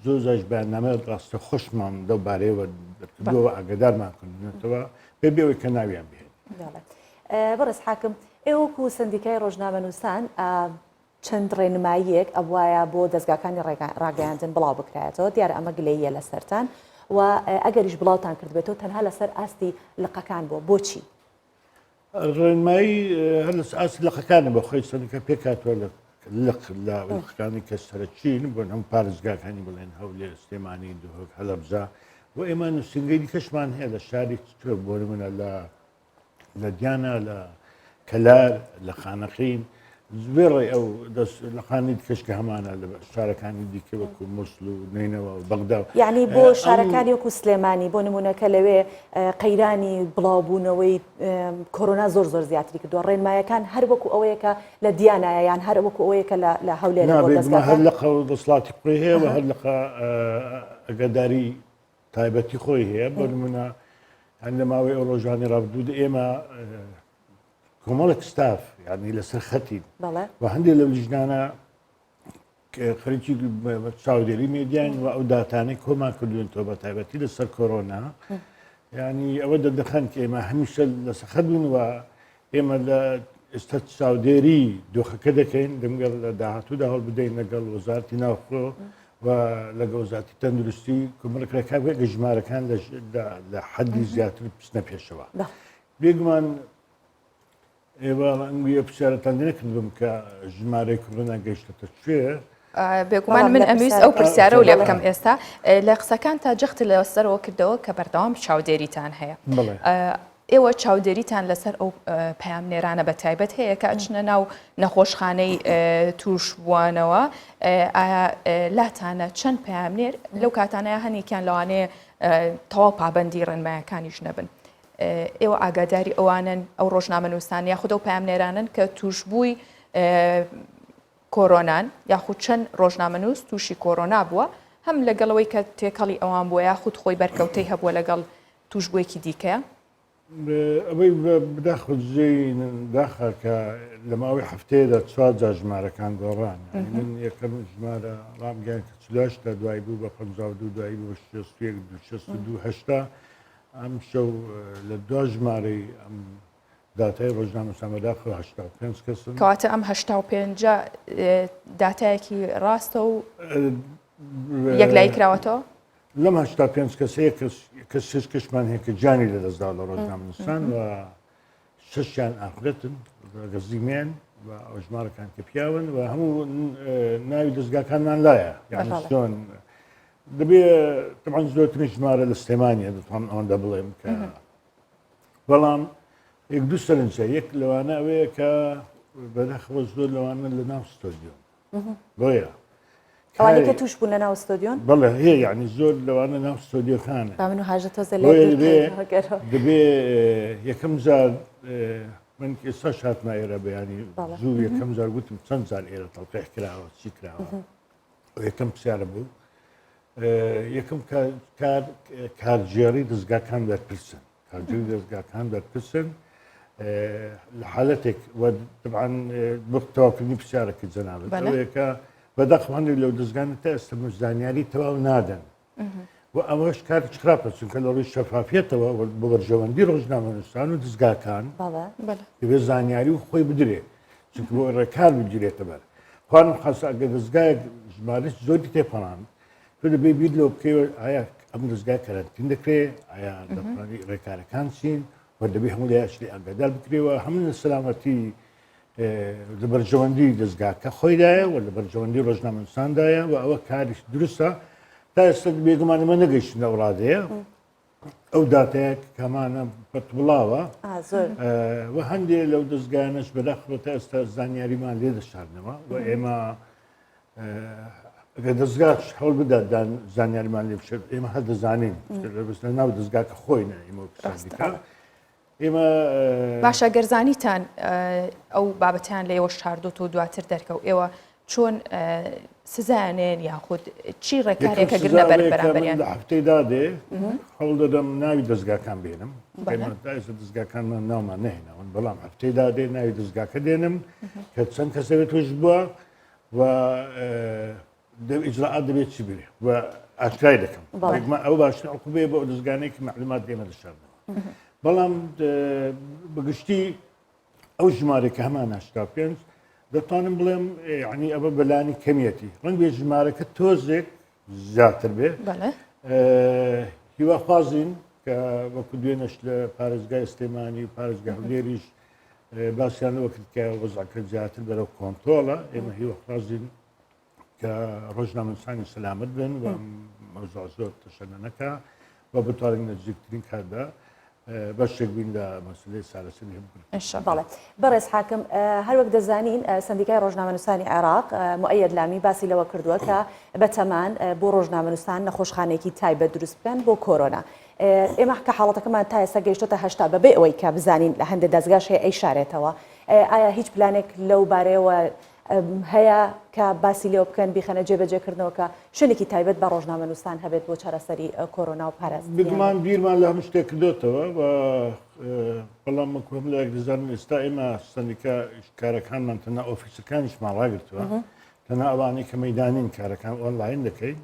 زۆر جاش بەیاننامە ڕاستە خۆشمان لەو بارەیەوە دەرکردووە ئاگادارمان کردنەوە بێ بێەوەی کە ناویان بهێن بەڕێز حاکم ئێوە وەکو سەندیکای ڕۆژنامەنووسان چەند ڕێنماییەک ئەبوایە بۆ دەزگاکانی ڕاگەیاندن بڵاو بکرایەتەوە، دیارە ئەمە گلەییە لەسەرتان و ئەگەریش بڵاوتان کردبێتەوە تەنها لەسەر ئاستی لقەکان بووە، بۆچی؟ ڕێنمایی هەر لەسەر ئاستی لقەکانە بە خۆی سەندیکا پێکهاتووە لە لق لە لقەکانی کە سەرەکین بۆ هەم پارێزگاکانی بڵێن هەولێر، سلێمانی، دهۆک، هەڵەبجە و ئێمە نووسینگەی دیکەشمان هەیە لە شاری تر بۆ نمونە لە لە دیانا لە کەلار لە خانەقین وێڕای ئەو لقانی دیکەش کە هەمانە لە شارەکانی دیکە وەکو موسڵ و نەینەوا و بەغدا یعنی بۆ شارەکانی وەکو سلێمانی بۆ نمونەکە لەوێ قەیرانی بڵاوبوونەوەی کۆرۆنا زۆر زۆر زیاتری کردووە ڕێنمایەکان هەر وەکو ئەوەیە کە لە دیانایە یان هەر وەکو ئەوەیە کە لە هەولێر هەر لە دەسڵاتی خۆی هەیە و هەر لە ئەگەداری تایبەتی خۆی هەیە بۆ نمونە. هەن لە ماوەی ئەو ڕۆژانی ڕابردوو ئێمە کۆمەڵێک ستاف یعنی لەسەر خەتین و هەندێک لەو لیژنانە خەریکی چاودێری مێدیاین و ئەو داتانەی کۆمان کردوون تۆ بە تایبەتی لەسەر کۆرۆنا ینی ئەوە دەردەخەن کە ئێمە هەمیشە لەسەر خەت بوون و ئێمە لە ئێستا چاودێری دۆخەکە دەکەین دەمگەڵ لە داهاتوودا هەڵ بدەین لەگەڵ وەزارتی ناوخۆ و لەگەڵ وەزارتی تەندروستی کۆمەڵێک ڕێکار بکەین کە ژمارەکان لە حەدی زیاتر بچنە پێشەوە. بێگومان ئێوە ئەنگویە پرسیارەتان نەکردبم کە ژمارەی کۆرۆنا گەیشتەتە کوێ؟ بێگومان من ئەمویست ئەو پرسیارە و لێ بکەم ئێستا لە قسەکان تا جەخت لە سەرەوە کردەوە کە بەردەوام چاودێریتان هەیە. ئێوە چاودێریتان لەسەر ئەو پەیامنێرانە بە تایبەت هەیە کە ئەچنە ناو نەخۆشخانەی تووشبووانەوە ئایا لاتانە چەند پەیامنێر لەو کاتانەیە هەنێکیان لەوانەیە تەواو پابندی ڕێنمایەکانیش نەبن ئێوە ئاگاداری ئەوانن ئەو ڕۆژنامەنووسان یاخود ئەو پەیامنێرانن کە تووشبووی کۆرۆنان یاخود چەند ڕۆژنامەنووس تووشی کۆرۆنا بووە هەم لەگەڵەوەی کە تێکەڵی ئەوان بووە یاخود خۆی بەرکەوتەی هەبووە لەگەڵ تووشبووێکی دیکەیە؟ ئەوەی بەداخەوە جێی داخە کە لە ماوەی هەفتەیەدا چوار جار ژمارەکان گۆڕان من یەکەم ژمارە ڕامگەیان کە 48 تا دوایی بوو بە 52 دوایی بوو بە 61 62 هەشتا ئەم شەو لە دوا ژمارەی ئەم داتای ڕۆژنامەنووسان بەداخەوە 85 کەسن. کەواتە ئەم 85 داتایەکی ڕاستە و یەکلایی کراوەتەوە؟ لەم 85 کەسە یەک کەس کەس شەش کەسمان هەیە کە گیانی لەدەستدا لە ڕۆژنامەنووسان و شەشیان ئافرەتن ڕەگەزی مێن و ئەو ژمارەکان کە پیاون و هەموو ناوی دەستگاکانمان لایە یعنی چۆن دەبێ طبعا زۆرترین ژمارە لە سلێمانیە دەتوانم ئەوەندە بڵێم کە بەڵام یەک دوو سەرنجە یەک لەوانە ئەوەیە کە بەداخەوە زۆر لەوانە لە ناو ستۆدیۆن بۆیە ئەوانەی کە توش بوون لە ناو ستۆدیۆن بەڵێ هەیە یعنی زۆر لەوانە ناو ستۆدیۆکانە با من و هاژە تۆزە دەبێ یەکەم جار من ئێستا هاتمە ئێرە بەیانی زوو یەکەم جار گوتم چەند جار ئێرە تەڵقیح کراوە چی کراوە یەکەم پرسیارە بوو یەکەم کار کارگێڕی دەستگاکان بەرپرسن کارگێڕی دەستگاکان بەرپرسن لە حالەتێک طبعا بۆ تەواوکردنی پرسیارەکە جەنابت ئەوەیە کە بەداخەوە هەندێک لەو دەستگانە تا ئێستا زانیاری تەواو نادەن و ئەوەش کارێکی خراپە چونکە لە ڕووی شەفافیەتەوە بۆ بەرژەوەندی ڕۆژنامەنووسان و دەزگاکان دەبێت زانیاری و خۆی بدرێت چونکە بۆ ڕێکار بگیرێتە بەر خوانم خاصە ئەگەر دەزگایەک ژمارەی زۆری تێپەڕاند تۆ دەبێ بیر لەوە بکەیەوە ئایا ئەم دەزگای کەرەنتین دەکرێت ئایا دەتوانانی ڕێکارەکان چین و دەبێ هەموو لایەک لێ ئاگادار بکرێەوە هەموو لە سەلامەتی لە بەرژەوەندی دەزگاکە خۆیدایە و لە بەرژەوەندی ڕۆژنامەنووساندایە و ئەوە کاریش دروستە تا ئێستا بێگومان ئەمە نەگەیشتن ئەو ڕادەیە ئەو داتایە کەمانە پەتبڵاوە و هەندێک لەو دەستگایانەش بەداخەوە تا ئێستا زانیاریمان لێ دەشارنەوە و ئێمە ئەگەر دەستگاش هەوڵ بدات زانیاریمان لێ بشێت ئێمە هەر دەزانین لە ناو دەستگاکە خۆی نە ئێمە ئێمە باشە گەر زانیتان ئەو بابەتیان لە ئێوە شاردۆتەوە دواتر دەرکەوت ئێوە چۆن سزایانێن یاخود چی ڕێکارێکە گرنە بەر بەرامبەریان لە هەفتەی دادێ هەوڵ دەدەم ناوی دەستگاکان بێنم ئێستا دەستگاکانمان ناومان نهێناون بەڵام هەفتەی دادێ ناوی دەستگاکە دێنم کە چەند کەسەوێت توش بووە و ئیجرائات دەبێت چی بێ و ئاشکرای دەکەم ئەو باشتر عقوبەیە بۆ ئەو دەزگانەی کە معلومات لێمە دەشارنەوە بەڵام بەگشتی ئەو ژمارە کە هەمان 85 دەتوانم بڵێم ینی ئەمە بەلانی کەمیەتی ڕەنگ بێ ژمارەکە تۆزێک زیاتر بێ هیواخوازین کە وەکو دوێنەش لە پارێزگای سلێمانی و پارێزگا هەولێریش باسییان لەوە کرد کە وەزعەکە زیاتر بەرەو کۆنترۆڵە ئێمە هیواخوازین کە ڕۆژنامەنووسانی سەلامەت بن و مەوزوع زۆر تەشەنە نەکا و بتوانین لە نزیکترین کاتدا بەشێک بین لە مەسلەی چارەسەری بەڵێ بەڕێز حاکم هەروەک دەزانین سندیکای ڕۆژنامەنووسانی عێراق مؤەید لامی باسی لەوە کردووە کە بەتەمان بۆ ڕۆژنامەنووسان نەخۆشخانەیەکی تایبەت دروست بکەن بۆ کۆرۆنا ئێمە کە حاڵەتەکەمان تا ئێستا گەیشتۆتە هەشتا بەبێ ئەوەی کە بزانین لە هەندێک دەزگاش هەیە ئەیشارێتەوە ئایا هیچ پلانێک لەو بارەیەوە. هەیە کە باسی لێوە بکەن بیخەنە جێبەجێکردنەوە کە شوێنێکی تایبەت بە ڕۆژنامەنووسان هەبێت بۆ چارەسەری کۆرۆنا و پاراستنیان؟ بێگومان بیرمان لە هەموو شتێک کردۆتەوە و بەڵام وەکو هەموو لایەک دەزانن ئێستا ئێمە سەندیکا کارەکانمان تەنها ئۆفیسەکانیشمان ڕاگرتووە تەنها ئەوانەی کە مەدانین کارەکان ئۆنلاین دەکەین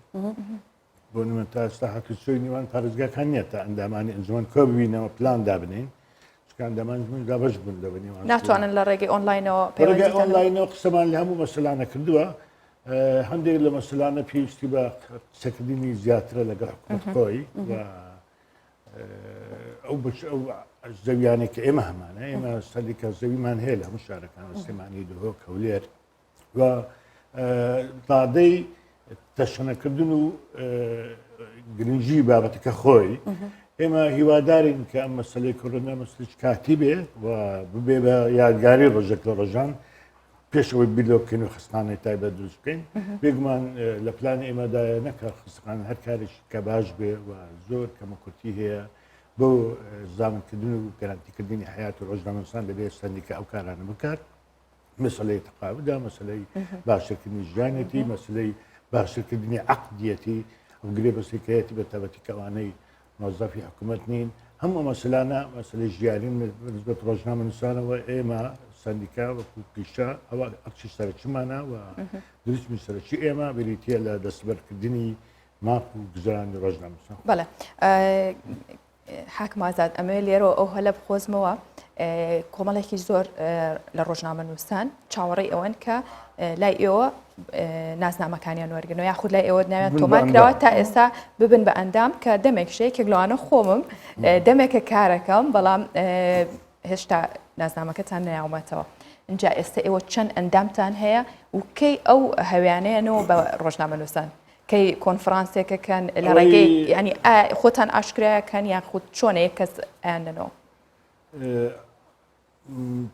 بۆ نمونە تا ئێستا هاتوچۆی نێوان پارێزگاکان نییە تا ئەندامانی ئەنجومەن کۆ ببینەوە پلان دابنین چونکە ئەندامانی ئەنجومەن دابەش بوون لە نێوان ناتوانن لە ڕێگەی ئۆنلاینەوە ڕێگەی ئۆنلاینەوە قسەمان لە هەموو مەسەلانە کردووە هەندێک لە مەسەلانە پێویستی بە قسەکردنی زیاترە لەگەڵ حکوومەت خۆی و ئەو بەش ئەو زەویانێک کە ئێمە هەمانە ئێمە سەندیکا زەویمان هەیە لە هەموو شارەکان سلێمانی دهۆک هەولێر و ڕادەی تەشەنەکردن و گرنگی بابەتەکە خۆی ئێمە هیوادارین کە ئەم مەسلەی کۆرۆنا مەسلش کاتی بێ و ببێ بە یادگاری ڕۆژێک لە ڕۆژان پێشەوەی بیر لەوە بکەین و خستانەی تایبەت دروست بکەین بێگومان لە پلانی ئێمەدایە نەکە خستخان هەر کارێکی کە باش بێ و زۆر کەمە کورتی هەیە بۆ زامنکردن و گەرانتیکردنی حیات و ڕۆژنامەنووسان دەبێت سەندیکا ئەو کارانە بکات مەسەلەی تەقاعودە، مەسەلەی باشترکردنی ژیانێتی، مەسەلەی باشترکردنی عەقدیەتی، ئەو گرێبەستێکەیەتی بە تایبەتی کە ئەوانەی مۆزەفی حکوومەت نین، هەموو ئەو مەسەلانە مەسەلەی ژیارین بەنسبەت ڕۆژنامەنووسانەوە ئێمە سەندیکا وەکو پیشە ئەوە ئەرکی سەرەکیمانە و دروشمی سەرەکی ئێمە بریتییە لە دەستەبەرکردنی ماف و گوزەرانی ڕۆژنامەنووسان. بەڵێ حاکم ئازاد ئەمەوێ لێرەوە ئەو هەلە بقۆزمەوە کۆمەڵێکی زۆر لە ڕۆژنامەنووسان چاوەڕێی ئەوەن کە لای ئێوە نازنامەکانیان وەرگنەوە یاخود لای ئێوە ناویان تۆمار کراوە تا ئێستا ببن بە ئەندام کە دەمێک شەیەکێک لەوانە خۆمم دەمێکە کارەکەم بەڵام هێشتا نازنامەکەتان نەیاومەتەوە اینجا ئێستا ئێوە چەند ئەندامتان هەیە و کەی ئەو هەویانەیەنەوە بە ڕۆژنامەنووسان کەی کۆنفرانسێکەکەن لە ڕێگەی ینی خۆتان ئاشکرایەکەن یان خود چۆنە یەک کەس ئەیاندەنەوە؟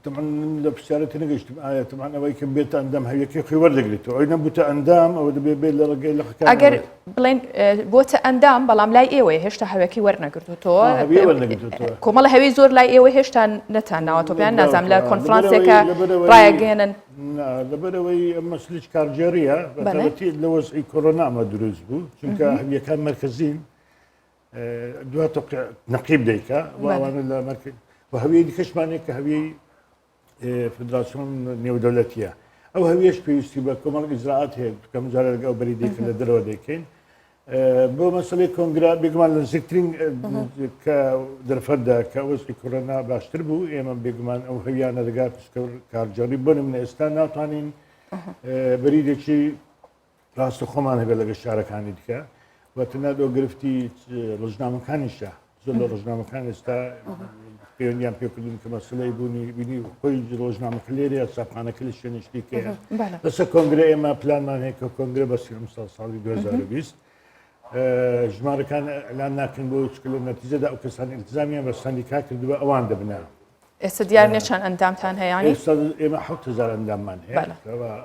طبعا لە پرسیارە تێنەگەیشتم ئایا طبعا ئەوەی کە بێتە ئەندام هەویەکەی خۆی وەردەگرێتەوە ئەوی نەبووتە ئەندام ئەوە دەبێ بێت لە ڕێگەی لقەکان ئەگەر بڵێن بۆتە ئەندام بەڵام لای ئێوەیە هێشتا هەوەکەی وەرنەگرتوتەوە کۆمەڵە هەوی زۆر لای ئێوە هێشتا نەتان ناوەتەوە پێیان نازانم لە کۆنفرانسێکە ڕایەگەێنن نا لەبەرئەوەی ئەم مەسلیش کارگێڕیە بەتایبەتی لە وەزعی کۆرۆنا ئەمە دروست بوو چونکە هەویەکان مەرکەزین دوا تۆقع نەقیب دەیکا و ئەوانە لە مەرکەز و هەویەی دیکەشمانێک کە هەویەی فدراسیۆن نێودەولەتیە ئەو هەویەش پێویستی بە کۆمەڵ ئیجرائات هەیە کەم جارە لەگەڵ ئەو بەری دەیکەن لە دەرەوە دەیکەین بۆ مەسەلەی کۆنگرە بێگومان لە نزیکترین کە دەرفەتدا کە وەزعی کۆرۆنا باشتر بوو ئێمە بێگومان ئەو هەویانە دەگات کارگێڕی بۆ نمونە ئێستا ناتوانین بەریدێکی ڕاستە خۆمان هەبێت لەگە شارەکانی دیکە و تەنها دۆ گرفتی ڕۆژنامەکانیشە زۆر لە ڕۆژنامەکان ئێستا پەیوەندیان پێکردن کە مەسلەی بوونی بینی خۆی ڕۆژنامەکە لێرەیە چاپخانەکە لە شوێنێکی دیکەیە لەسەر کۆنگرە ئێمە پلانمان هەیە کە کۆنگرە بەسی ئەمساڵ ساڵی 2020 ژمارەکان ئەلان ناکەن بۆ چکە لە نەتیجەدا ئەو کەسان التزامیان بە سەندیکا کردووە ئەوان دەبنە ئێستا دیار نیە چەند ئەندامتان هەیە یانی؟ ئێستا ئێمە 7000 ئەنداممان هەیە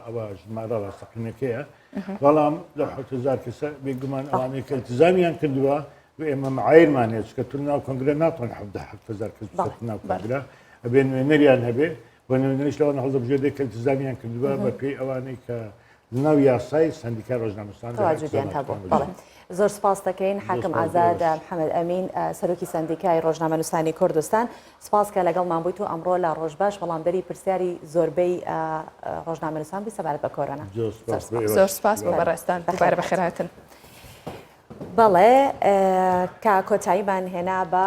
ئەوە ژمارە ڕاستەقینەکەیە بەڵام لە 7000 کەسە بێگومان ئەوانەی کە التزامیان کردووە و ئێمە معایرمان هەیە چکە تو ناو کۆنگرە ناتوان 7000 کەس بچێتە ناو کۆنگرە ئەبێ نوێنەریان هەبێ و نوێنەریش لەوان هەڵدەبژێردێ کە التزامیان کردووە بە پێی ئەوانەی کە لەناو یاسای سەندیکای ڕۆژنامەنووسان تەواجودیان هەبوو. بەڵێ زۆر سپاس دەکەین حاکم ئازاد محەمەد ئەمین سەرۆکی سەندیکای ڕۆژنامەنووسانی کوردستان سپاس کە لەگەڵمان بوویت و ئەمڕۆ لە ڕۆژ باش وەڵامدەری پرسیاری زۆربەی ڕۆژنامەنووسان بووی سەبارەت بە کۆرۆنا. زۆر سپاس بۆ بەڕێزتان دووبارە بەخێرهاتن. بەڵێ کە کۆتاییمان هێنا بە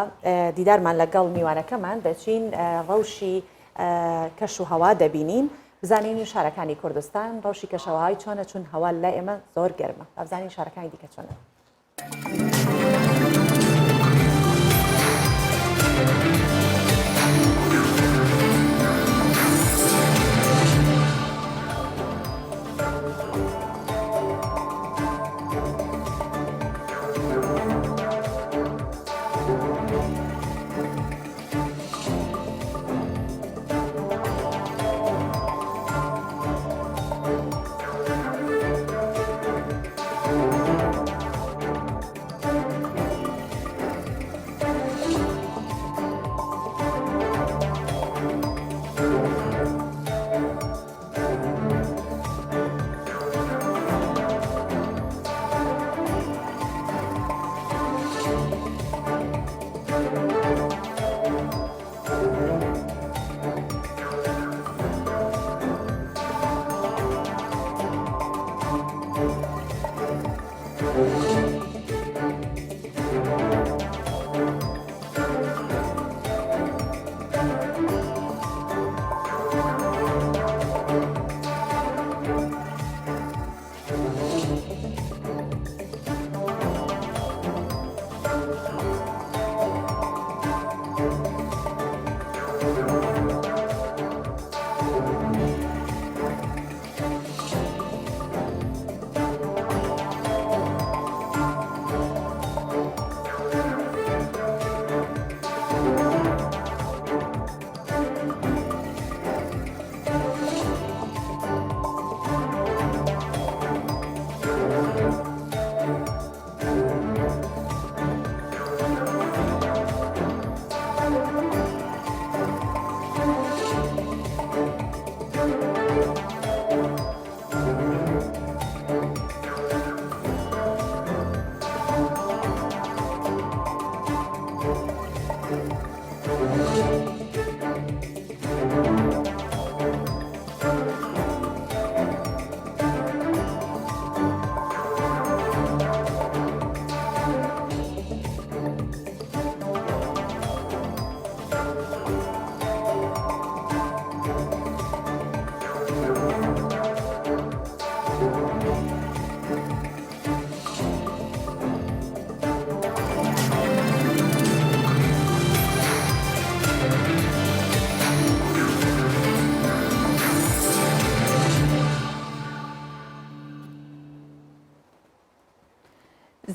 دیدارمان لەگەڵ میوانەکەمان دەچین ڕەوشی کەش و هەوا دەبینین بزانین شارەکانی کوردستان ڕەوشی کەشەوەهای چۆنە چون هەوا لای ئێمە زۆر گەرمە با بزانین شارەکانی دیکە چۆنە.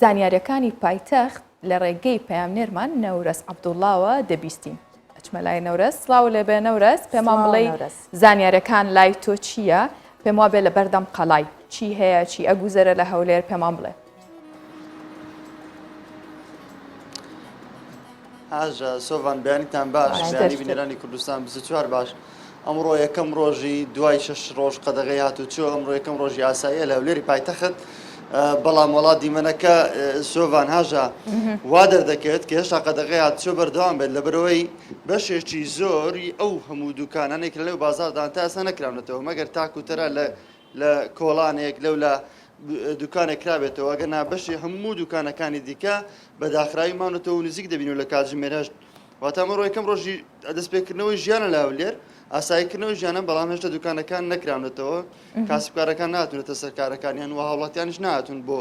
زانیاریەکانی پایتەخت لە ڕێگەی پەیامنێرمان نەورەس عەبدوڵاوە دەبیستین. ئەچمە لای نەورەس. سڵاو لێبێ نەورەس، پێمان بڵێی زانیاریەکان لای تۆ چییە؟ پێم وابێ لە بەردەم قەڵای چی هەیە، چی ئەگوزەرە لە هەولێر پێمان بڵێ. هاژە سۆڤان بەیانیتان باش بەیانی بینەرانی کوردستان 24 باش ئەمڕۆ یەکەم ڕۆژی دوای شش ڕۆژ قەدەغەی هاتوچۆ ئەمڕۆ یەکەم ڕۆژی ئاساییە لە هەولێری پایتەخت بەڵام وەڵا دیمەنەکە سۆڤان هاژە وا دەردەکەوێت کە هێشتا قەدەغەی هاتوچۆ بەردەوام بێت لەبەرەوەی بەشێکی زۆری ئەو هەموو دوکانانێک لە لەو بازاردان تا ئێستا نەکراونەتەوە مەگەر تاک و تەرا لە لە کۆڵانێک لەو لە دوکانێک کرابێتەوە ئەگەر نا بەشی هەموو دوکانەکانی دیکە بە داخراوی ماونەتەوە و نزیک دەبین و لە کاتژمێر هەشت واتە ئەمڕۆ یەکەم ڕۆژی دەستپێکردنەوەی ژیانە لە هەولێر ئاساییکردنەوەی ژیانە بەڵام هێشتا دوکانەکان نەکراونەتەوە کاسبکارەکان ناتونەتە سەر کارەکانیان و هاوڵاتیانیش نهاتون بۆ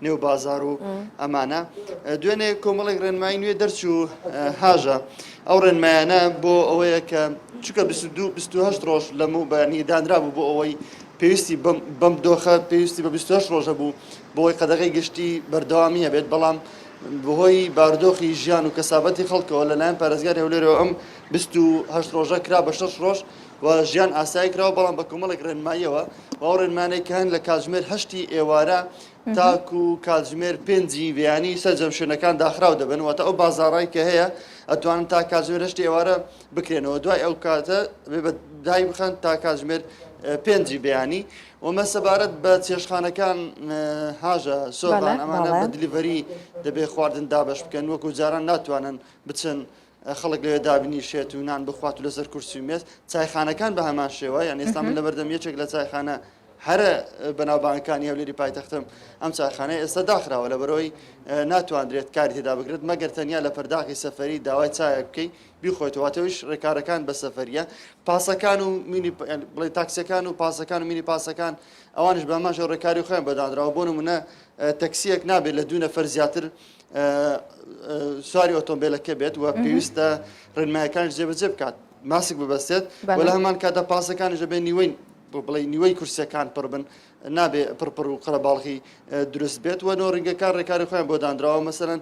نێو بازار و ئەمانە دوێنێ کۆمەڵێک ڕێنمایی نوێ دەرچوو هاژە ئەو ڕێنمایانە بۆ ئەوەیە کە چکە 28 ڕۆژ لەمە بەنی دانرا بوو بۆ ئەوەی پێویستی بەم دۆخە پێویستی بە 28 ڕۆژە بوو بۆی قەدەغی گشتی بەردەوامی هەبێت بەڵام بەهۆی بارودۆخی ژیان و کەسابەتی خەڵکەوە لەلایەن پارێزگاری هەولێرەوە ئەم 28 ڕۆژە کرا بە 6 ڕۆژ و ژیان ئاسایی کراوە بەڵام بە کۆمەڵێک ڕێنماییەوە و ئەو ڕێنمانەی کە هەن لە کاتژمێر هەشتی ئێوارە تاکو کاتژمێر پێنجی بەیانی سەرجەم شوێنەکان داخراو دەبن واتە ئەو بازاڕای کە هەیە ئەتوانن تا کاتژمێر هەشتی ئێوارە بکرێنەوە دوای ئەو کاتە بێ بە دای بخەن تا کاتژمێر پێنجی بەیانی ومە سەبارەت بە چێشخانەکان هاژە سۆڤان ئەمانە بە delivery دەبێ خواردن دابەش بکەن وەکو جاران ناتوانن بچن خەڵک لەوێ دابنیشێت و نان بخوات و لەسەر کورسی و مێز چایخانەکان بە هەمان شێوە یان ئێستا من لەبەردەم یەکێک لە چایخانە هەرە بەناوبانگەکانی هەولێری پایتەختم ئەم چایخانەیە ئێستا داخراوە لەبەرەوەی ناتواندرێت کاری تێدا بکرێت مەگەر تەنیا لە پەرداخی سەفەری داوای چایەک بکەی بیخۆیتەوە واتەویش ڕێکارەکان بە سەفەریە پاسەکان و مینی بڵێ تاکسیەکان و پاسەکان و مینی پاسەکان ئەوانش بە هەمان شێوە ڕێکاری خۆیان بەدانراوە بۆ نمونە تەکسیەک نابێت لە دوو نەفەر زیاتر سواری ئۆتۆمبیلەکە بێت و پێویستە ڕێنمایەکانیش جێبەجێ بکات ماسک ببەستێت و لە هەمان کاتدا پاسەکانیش دەبێت نیوەی بڵێ نیوەی کورسیەکان پڕ بن نابێ پڕپڕ و قەرەباڵغی دروست بێت و نۆڕینگەکان ڕێکاری خۆیان بۆ دانراوە مەسەرەن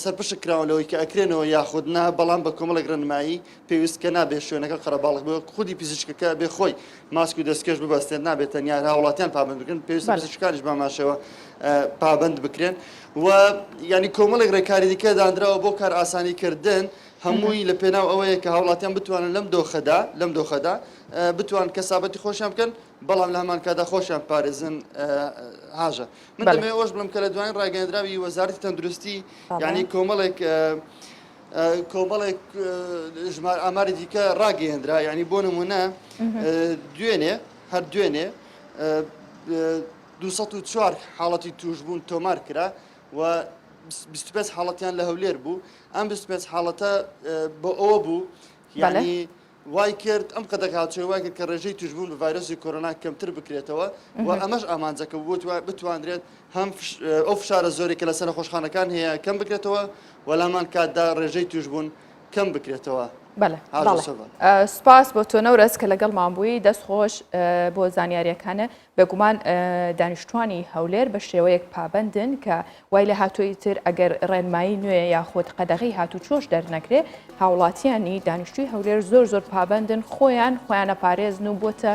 سەرپشک کراوە لەوەی کە ئەکرێنەوە یاخود نا بەڵام بە کۆمەڵێک ڕێنمایی پێویست کە نابێت شوێنەکە قەرەباڵغ بێت خودی پزیشکەکە بێ خۆی ماسک و دەستکێش ببەستێت نابێت تەنیا هاوڵاتیان پابند بکرێن پێویستە پزیشکانیش بەماشەوە پابند بکرێن و ینی کۆمەڵێک ڕێکاری دیکە دانراوە بۆ کار ئاسانی کردن هەمووی لە پێناو ئەوەیە کە هاوڵاتیان بتوانن لەم دۆخەدا لەم دۆخەدا بتوان کەسابەتی خۆشیان بکەن بەڵام لە هەمان کاتدا خۆشیان پارێزن هاژە من دەمەوێت ئەوەش بڵێم کە لە دوایین ڕاگەیەندراوی وەزارەتی تەندروستی یعنی کۆمەڵێک کۆمەڵێک ژمار ئاماری دیکە ڕاگەیەندرا یعنی بۆ نمونە دوێنێ هەر دوێنێ 204 حاڵەتی توشبوون تۆمار کرا و 25 حاڵەتیان لە هەولێر بوو ئەم 25 حاڵەتە بۆ ئەوە بوو یعنی وای کرد ئەم قەدەغە هاتوچۆیە وای کرد کە ڕێژەی توشبوون بە ڤایرۆسی کۆرۆنا کەمتر بکرێتەوە و ئەمەش ئامانجەکە بوو بتوانرێت هەم ئەو فشارە زۆری کە لەسەر نەخۆشخانەکان هەیە کەم بکرێتەوە و لامان کاتدا ڕێژەی توشبوون کەم بکرێتەوە. بەڵێ سپاس بۆ تۆ نەورەس کە لەگەڵمان بووی دەست خۆش بۆ زانیاریەکانە بێگومان دانیشتوانی هەولێر بە شێوەیەک پابەندن کە وای لە هاتووە ئیتر ئەگەر ڕێنمایی نوێ یاخود قەدەغەی هاتوچۆش دەرنەکرێ هاوڵاتیانی دانیشتوی هەولێر زۆر زۆر پابەندن خۆیان خۆیانە پارێزن و بۆتە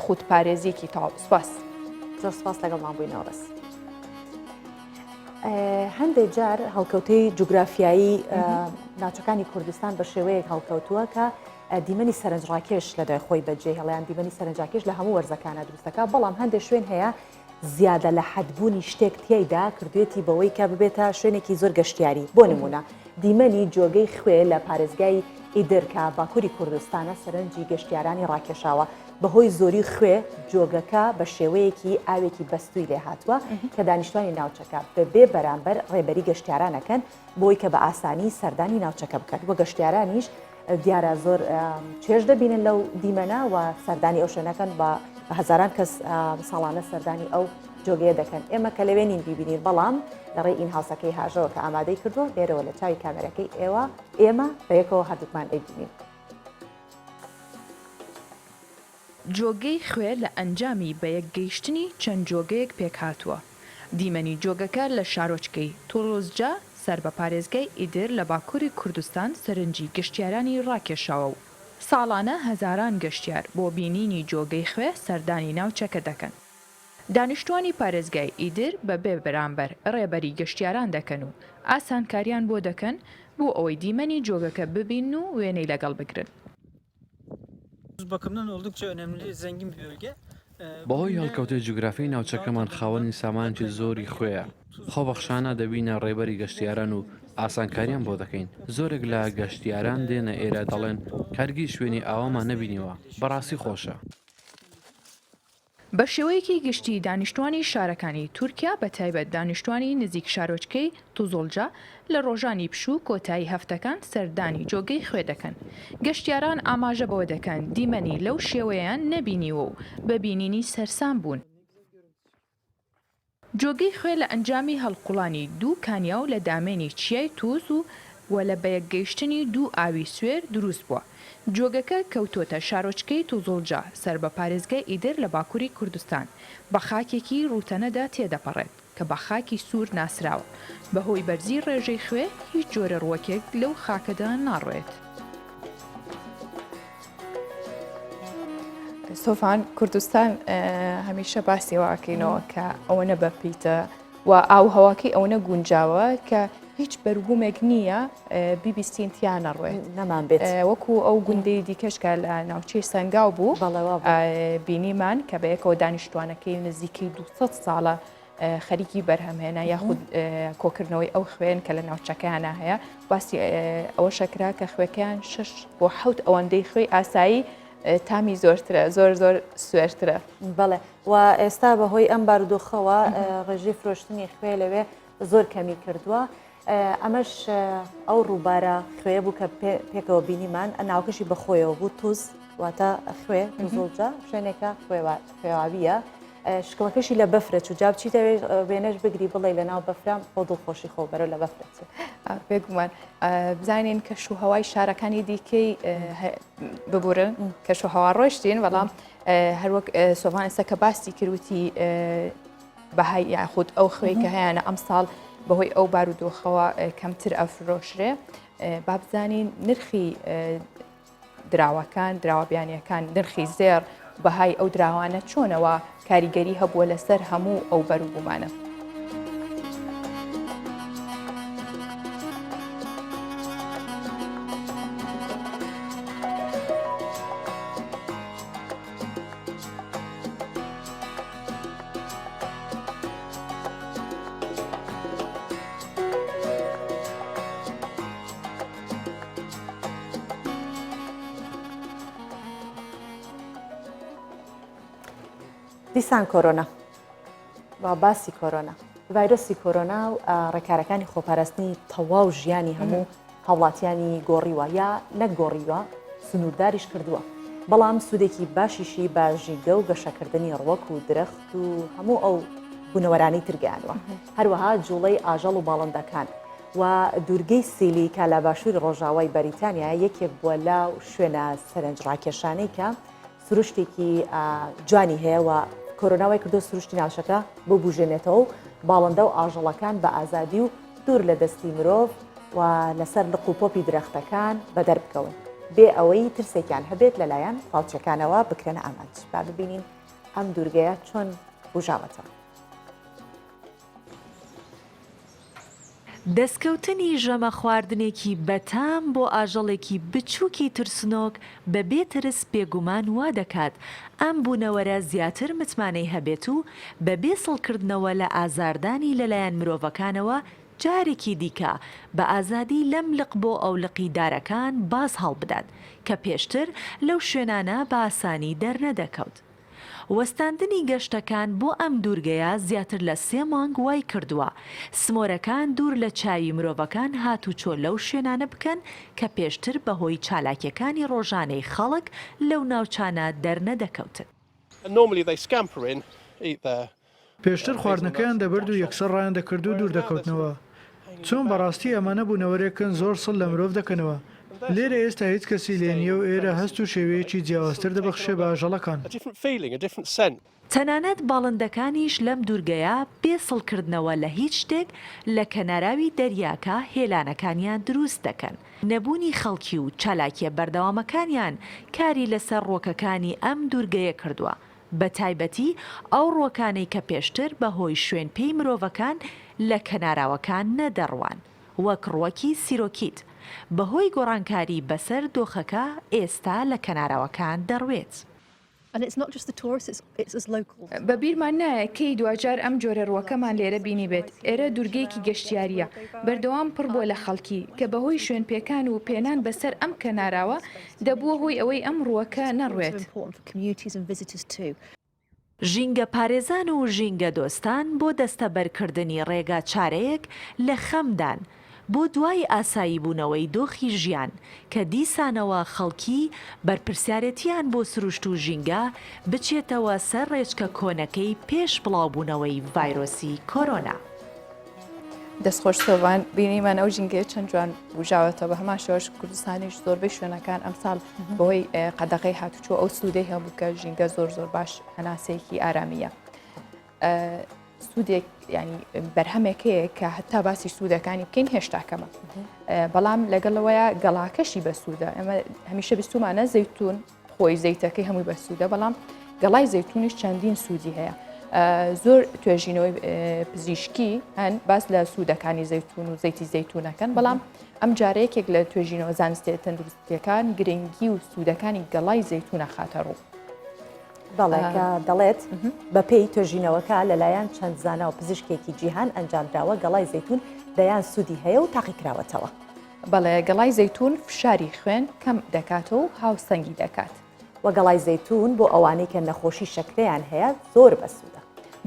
خودپارێزیەکی تەواو سپاس. زۆر سپاس لەگەڵمان بووی نەوڕەس. هەندێک جار هەڵکەوتەی جوگرافیایی ناوچەکانی کوردستان بە شێوەیەک هەڵکەوتووە کە دیمەنی سەرنجڕاکێش لە دوای خۆی بەجێ هێڵیان دیمەنی سەرنجاکێش لە هەموو وەرزەکانە دروستەکە بەڵام هەندێک شوێن هەیە زیادە لە حەدبوونی شتێک تیایدا کردوێتی بەوەی کە ببێتە شوێنێکی زۆر گەشتیاری بۆ نمونە دیمەنی جۆگەی خوێ لە پارێزگای ئیدر کە باکووری کوردستانە سەرنجی گەشتیارانی ڕاکێشاوە بەهۆی زۆری خوێ جۆگەکە بە شێوەیەکی ئاوێکی بەستووی لێهاتووە کە دانیشتوانی ناوچەکە بەبێ بەرامبەر ڕێبەری گەشتیارانەکەن بۆی کە بە ئاسانی سەردانی ناوچەکە بکەن و گەشتیارانیش دیارە زۆر چێژ دەبینن لەو دیمەنە و سەردانی ئەو شوێنەکەن بە هەزاران کەس ساڵانە سەردانی ئەو جۆگەیە دەکەن ئێمە کە لەوێ نین بیبینین بەڵام لە ڕێی in-house ەکەی هاژەوە کە ئامادەی کردووە لێرەوە لە چاوی کامێرەکەی ئێوە ئێمە بەیەکەوە هەردووکمان ئەیبینین. جۆگەی خوێ لە ئەنجامی بەیەکگەیشتنی چەند جۆگەیەک پێکهاتووە. دیمەنی جۆگەکە لە شارۆچکەی توڵوزجە سەر بە پارێزگای ئیدر لە باکووری کوردستان سەرنجی گەشتیارانی ڕاکێشاوە و ساڵانە هەزاران گەشتیار بۆ بینینی جۆگەی خوێ سەردانی ناوچەکە دەکەن. دانیشتوانی پارێزگای ئیدر بە بێ بەرامبەر ڕێبەری گەشتیاران دەکەن و ئاسانکاریان بۆ دەکەن بۆ ئەوەی دیمەنی جۆگەکە ببینن و وێنەی لەگەڵ بگرن. بەهۆی هەڵکەوتەی جوگرافیی ناوچەکەمان خاوەنی سامانێکی زۆری خوێیە، خۆبەخشانە دەبینە ڕێبەری گەشتیاران و ئاسانکاریان بۆ دەکەین، زۆرێک لە گەشتیاران دێنە ئێرە دەڵێن هەرگیز شوێنی ئاوامان نەبینیوە، بەڕاستی خۆشە. بە شێوەیەکی گشتی دانیشتوانی شارەکانی تورکیا بە تایبەت دانیشتوانی نزیک شارۆچکەی توزوڵجا لە ڕۆژانی پشوو کۆتایی هەفتەکان سەردانی جۆگەی خوێ دەکەن. گەشتیاران ئاماژە بەوە دەکەن دیمەنی لەو شێوەیەیان نەبینیوە و بە بینینی سەرسام بوون. جۆگەی خوێ لە ئەنجامی هەڵقوڵانی دوو کانیاو لە دامێنی چیای توز و و لە بەیەکگەیشتنی دوو ئاوی سوێر دروست بووە. جۆگەکە کەوتۆتە شارۆچکەی توزوڵجا سەر بە پارێزگای ئیدر لە باکوری کوردستان، بە خاکێکی ڕووتەنەدا تێدەپەڕێت کە بە خاکی سوور ناسراوە. بەهۆی بەرزی ڕێژەی خوێ هیچ جۆرە ڕووەکێک لەو خاکەدا ناڕوێت. سۆفان کوردستان هەمیشە باسی واکەینەوە کە ئەوەنە بە پیتە و ئاو هەواکەی ئەوەنە گونجاوە کە هیچ بەربوومێک نییە بیبیستین تیا نەڕوێت نەمان بێت وەکو ئەو گوندەی دیکەشکە لە ناوچەی سەنگاو بوو بینیمان کە بەیەکەوە دانیشتوانەکەی نزیکەی 200 ساڵە خەریکی بەرهەمهێنا یاخود کۆکردنەوەی ئەو خوێن کە لە ناوچەکەیانە هەیە باسی ئەوەشەکرا کە خوێکەیان شش بۆ حەوت ئەوەندەی خوێی ئاسایی تامی زۆرترە زۆر زۆر سوێرترە. بەڵێ و ئێستا بەهۆی ئەم بارودۆخەوە ڕێژەی فرۆشتنی خوێ لەوێ زۆر کەمی کردووە. ئەمەش ئەو ڕووبارە خوێ بوو کە پێکەوە بینیمان ناوکەشی بەخۆیەوە بوو توز واتە خوێ توزڵجە شوێنێکە خوێواویە شکڵەکەشی لە بەفرە چوو جا بچیتە وێنەش بگری بڵێ لە ناو بەفرام خۆ دڵخۆشی خۆ بەرە لە بەفرە بێگومان بزانین کەش و هەوای شارەکانی دیکەی ببورن کەش و هەوا ڕۆشتین بەڵام هەروەک سۆڤان ئێستا کە باسی کروتی بەهای یاخود ئەو خوێی کە هەیەە ئەمساڵ بەهۆی ئەو بارودۆخەوە کەمتر ئەفرۆشرێ با بزانین نرخی دراوەکان، دراوە بیانییەکان، نرخی زێڕ، بەهای ئەو دراوانە چۆنەوە کاریگەری هەبووە لەسەر هەموو ئەو بەروبوومانە؟ دیسان کۆرۆنا با باسی کۆرۆنا ڤایرۆسی کۆرۆنا و ڕێکارەکانی خۆپاراستنی تەواو ژیانی هەموو هاوڵاتیانی گۆڕیوە یا نەک گۆڕیوە سنوورداریش کردووە بەڵام سوودێکی باشیشی بە ژینگە و گەشەکردنی ڕوەک و درەخت و هەموو ئەو بوونەوەرانی ترگەیانوە هەروەها جوڵەی ئاژەڵ و باڵندەکان و دوورگەی سیلی کە لە باشووری ڕۆژاوای بەریتانیایە یەکێک بووە لە شوێنە سەرنجڕاکێشانەی کە سروشتێکی جوانی هەیە و کۆرۆنا وای کردو سروشتی ناوچەکە ببوژێنێتەوە و باڵندە و ئاژەڵەکان بە ئازادی و دوور لە دەستی مرۆڤ و لەسەر لق و پۆپی درەختەکان بەدەر بکەون بێ ئەوەی ترسێکیان هەبێت لەلایەن ڕاوچەکانەوە بکرێنە ئامانج با ببینین ئەم دوورگەیە چۆن بوژاوەتەوە. دەستکەوتنی ژەمە خواردنێکی بەتام بۆ ئاژەڵێکی بچووکی ترسنۆک بە بێ ترس بێگومان وا دەکات ئەم بوونەوەرە زیاتر متمانەی هەبێت و بە بێ سڵکردنەوە لە ئازاردانی لەلایەن مرۆڤەکانەوە جارێکی دیکە بە ئازادی لەم لق بۆ ئەو لقی دارەکان باز هەڵبدات کە پێشتر لەو شوێنانە بە ئاسانی دەرنەدەکەوت. وەستاندنی گەشتەکان بۆ ئەم دوورگەیە زیاتر لە سێ مانگ وای کردووە سمۆرەکان دوور لە چاوی مرۆڤەکان هاتوچۆ لەو شوێنانە بکەن کە پێشتر بەهۆی چالاکیەکانی ڕۆژانەی خەڵک لەو ناوچانە دەرنەدەکەوتن. پێشتر خواردنەکەیان دەبرد و یەکسەر ڕایان دەکرد و دوور دەکەوتنەوە. چۆن بەڕاستی ئەمانە بوونەوەرێکن زۆر سڵ لە مرۆڤ دەکەنەوە. لێرە ئێستا هیچ کەسی لێ نییە و ئێرە هەست و شێوەیەکی جیاوازتر دەبەخشێ بە ئاژەڵەکان. تەنانەت باڵندەکانیش لەم دوورگەیە بێ سڵکردنەوە لە هیچ شتێک لە کەناراوی دەریاکە هێلانەکانیان دروست دەکەن. نەبوونی خەڵکی و چالاکییە بەردەوامەکانیان کاری لەسەر ڕووەکەکانی ئەم دوورگەیە کردووە، بەتایبەتی ئەو ڕووەکانەی کە پێشتر بە هۆی شوێن پێی مرۆڤەکان لە کەناراوەکان نەدەڕوان، وەک ڕووەکی سیرۆکیت، بەهۆی گۆڕانکاری بەسەر دۆخەکە ئێستا لە کەناراوەکان دەڕوێت. بە بیرمان نایە کەی دواجار ئەم جۆرە ڕووەکەمان لێرە بینیبێت، ئێرە دوورگەیەکی گەشتیارییە، بەردەوام پڕ بووە لە خەڵکی، کە بەهۆی شوێنپێکان و پێنان بەسەر ئەم کەناراوە دەبووە هۆی ئەوەی ئەم ڕووەکە نەڕوێت. ژینگەپارێزان و ژینگەدۆستان بۆ دەستەبەرکردنی ڕێگا چارەیەک لە خەمدان بۆ دوای ئاساییبوونەوەی دۆخی ژیان کە دیسانەوە خەڵکی بەرپرسیارێتیان بۆ سروشت و ژینگە بچێتەوە سەر ڕێچکە کۆنەکەی پێش بڵاوبوونەوەی ڤایرۆسی کۆرۆنا. دەستخۆش سۆڤان بینیمان ئەو ژینگەیە چەند جوان بژاوەتەوە بە هەمان شێوەش کوردستانیش زۆربەی شوێنەکان ئەمساڵ بەهۆی قەدەغەی هاتوچۆ ئەو سوودەی هەبوو کە ژینگە زۆر زۆر باش هەناسەیەکی ئارامیە. سوودێک ینی بەرهەمێک هەیە کە هەتا باسی سوودەکانی بکەین هێشتا کەمە بەڵام لەگەڵەوەیە گەڵاکەشی بەسوودە ئەمە هەمیشە بیستومانە زەیتون خۆی زەیتەکەی هەمووی بەسوودە بەڵام گەڵای زەیتونیش چەندین سوودی هەیە زۆر توێژینەوەی پزیشکی هەن باس لە سوودەکانی زەیتون و زەیتی زەیتونەکەن بەڵام ئەم جارە یەکێک لە توێژینەوە زانستیە تەندروستیەکان گرنگی و سوودەکانی گەڵای زەیتونە خاتە ڕوو. بەڵێ کە دەڵێت بەپێی توێژینەوەکە لەلایەن چەند زانا و پزیشکێکی جیهان ئەنجامدراوە گەڵای زەیتون دەیان سوودی هەیە و تاقیکراوەتەوە. بەڵێ گەڵای زەیتون فشاری خوێن کەم دەکاتەوە و هاوسەنگی دەکات. وە گەڵای زەیتون بۆ ئەوانەی کە نەخۆشی شەکرەیان هەیە زۆر بەسوودە.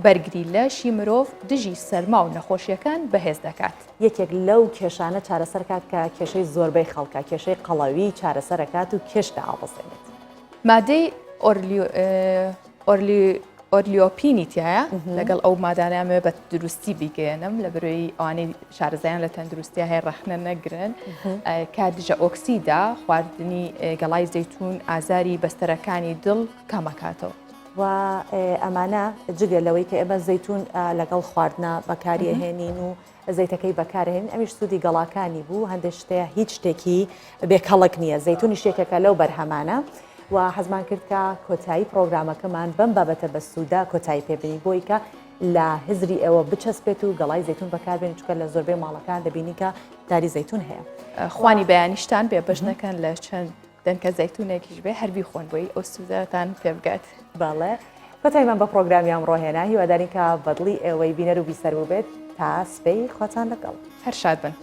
بەرگری لەشی مرۆڤ دژی سەرما و نەخۆشیەکان بەهێز دەکات. یەکێک لەو کێشانە چارەسەرکات کە کێشەی زۆربەی خەڵکە، کێشەی قەڵەوی چارەسەرەکات و کێش دائەبەزێنێت. مادەی ئۆرلیۆپینی تایە لەگەڵ ئەو مادانە ئەمەوێ بە دروستی بیگەێنم لە برۆی ئەوانەی شارەزایان لە تەندروستیا هەیە ڕەخنە نەگرن کە دژە ئۆکسیدا خواردنی گەڵای زەیتون ئازاری بەستەرەکانی دڵ کەمەکاتەوە. و ئەمانە جگە لەوەی کە ئێمە زەیتون لەگەڵ خواردنە بەکاریهێنین و زەیتەکەی بەکارهێنین ئەویش سوودی گەڵاکانی بوو هەندێک شتەیە هیچ شتێکی بێکەڵک نییە زەیتونیش یەکێکە لەو بەرهەمانە و حەزمان کرد کە کۆتایی پرۆگرامەکەمان بەم بابەتە بە سوودە کۆتایی پێبنی بۆی کە لە هزری ئێوە بچەسپێت و گەڵای زەیتون بەکاربێن چکە لە زۆربەی ماڵەکان دەبینی کە داری زەیتون هەیە. خوانی بەیانیشتان بێ بەش نەکەن لە چەند دەنکە زەیتونێکیش بێ هەر بیخۆن بۆی ئەو سوودەتان پێ بگات. بەڵێ کۆتاییمان بە پڕۆگرامی ئەمڕۆ هێنا هیوادارین کە بەدڵی ئێوەی بینەر و بیسەر بووبێت تا سبەی خواتان لەگەڵ. هەر شاد بن.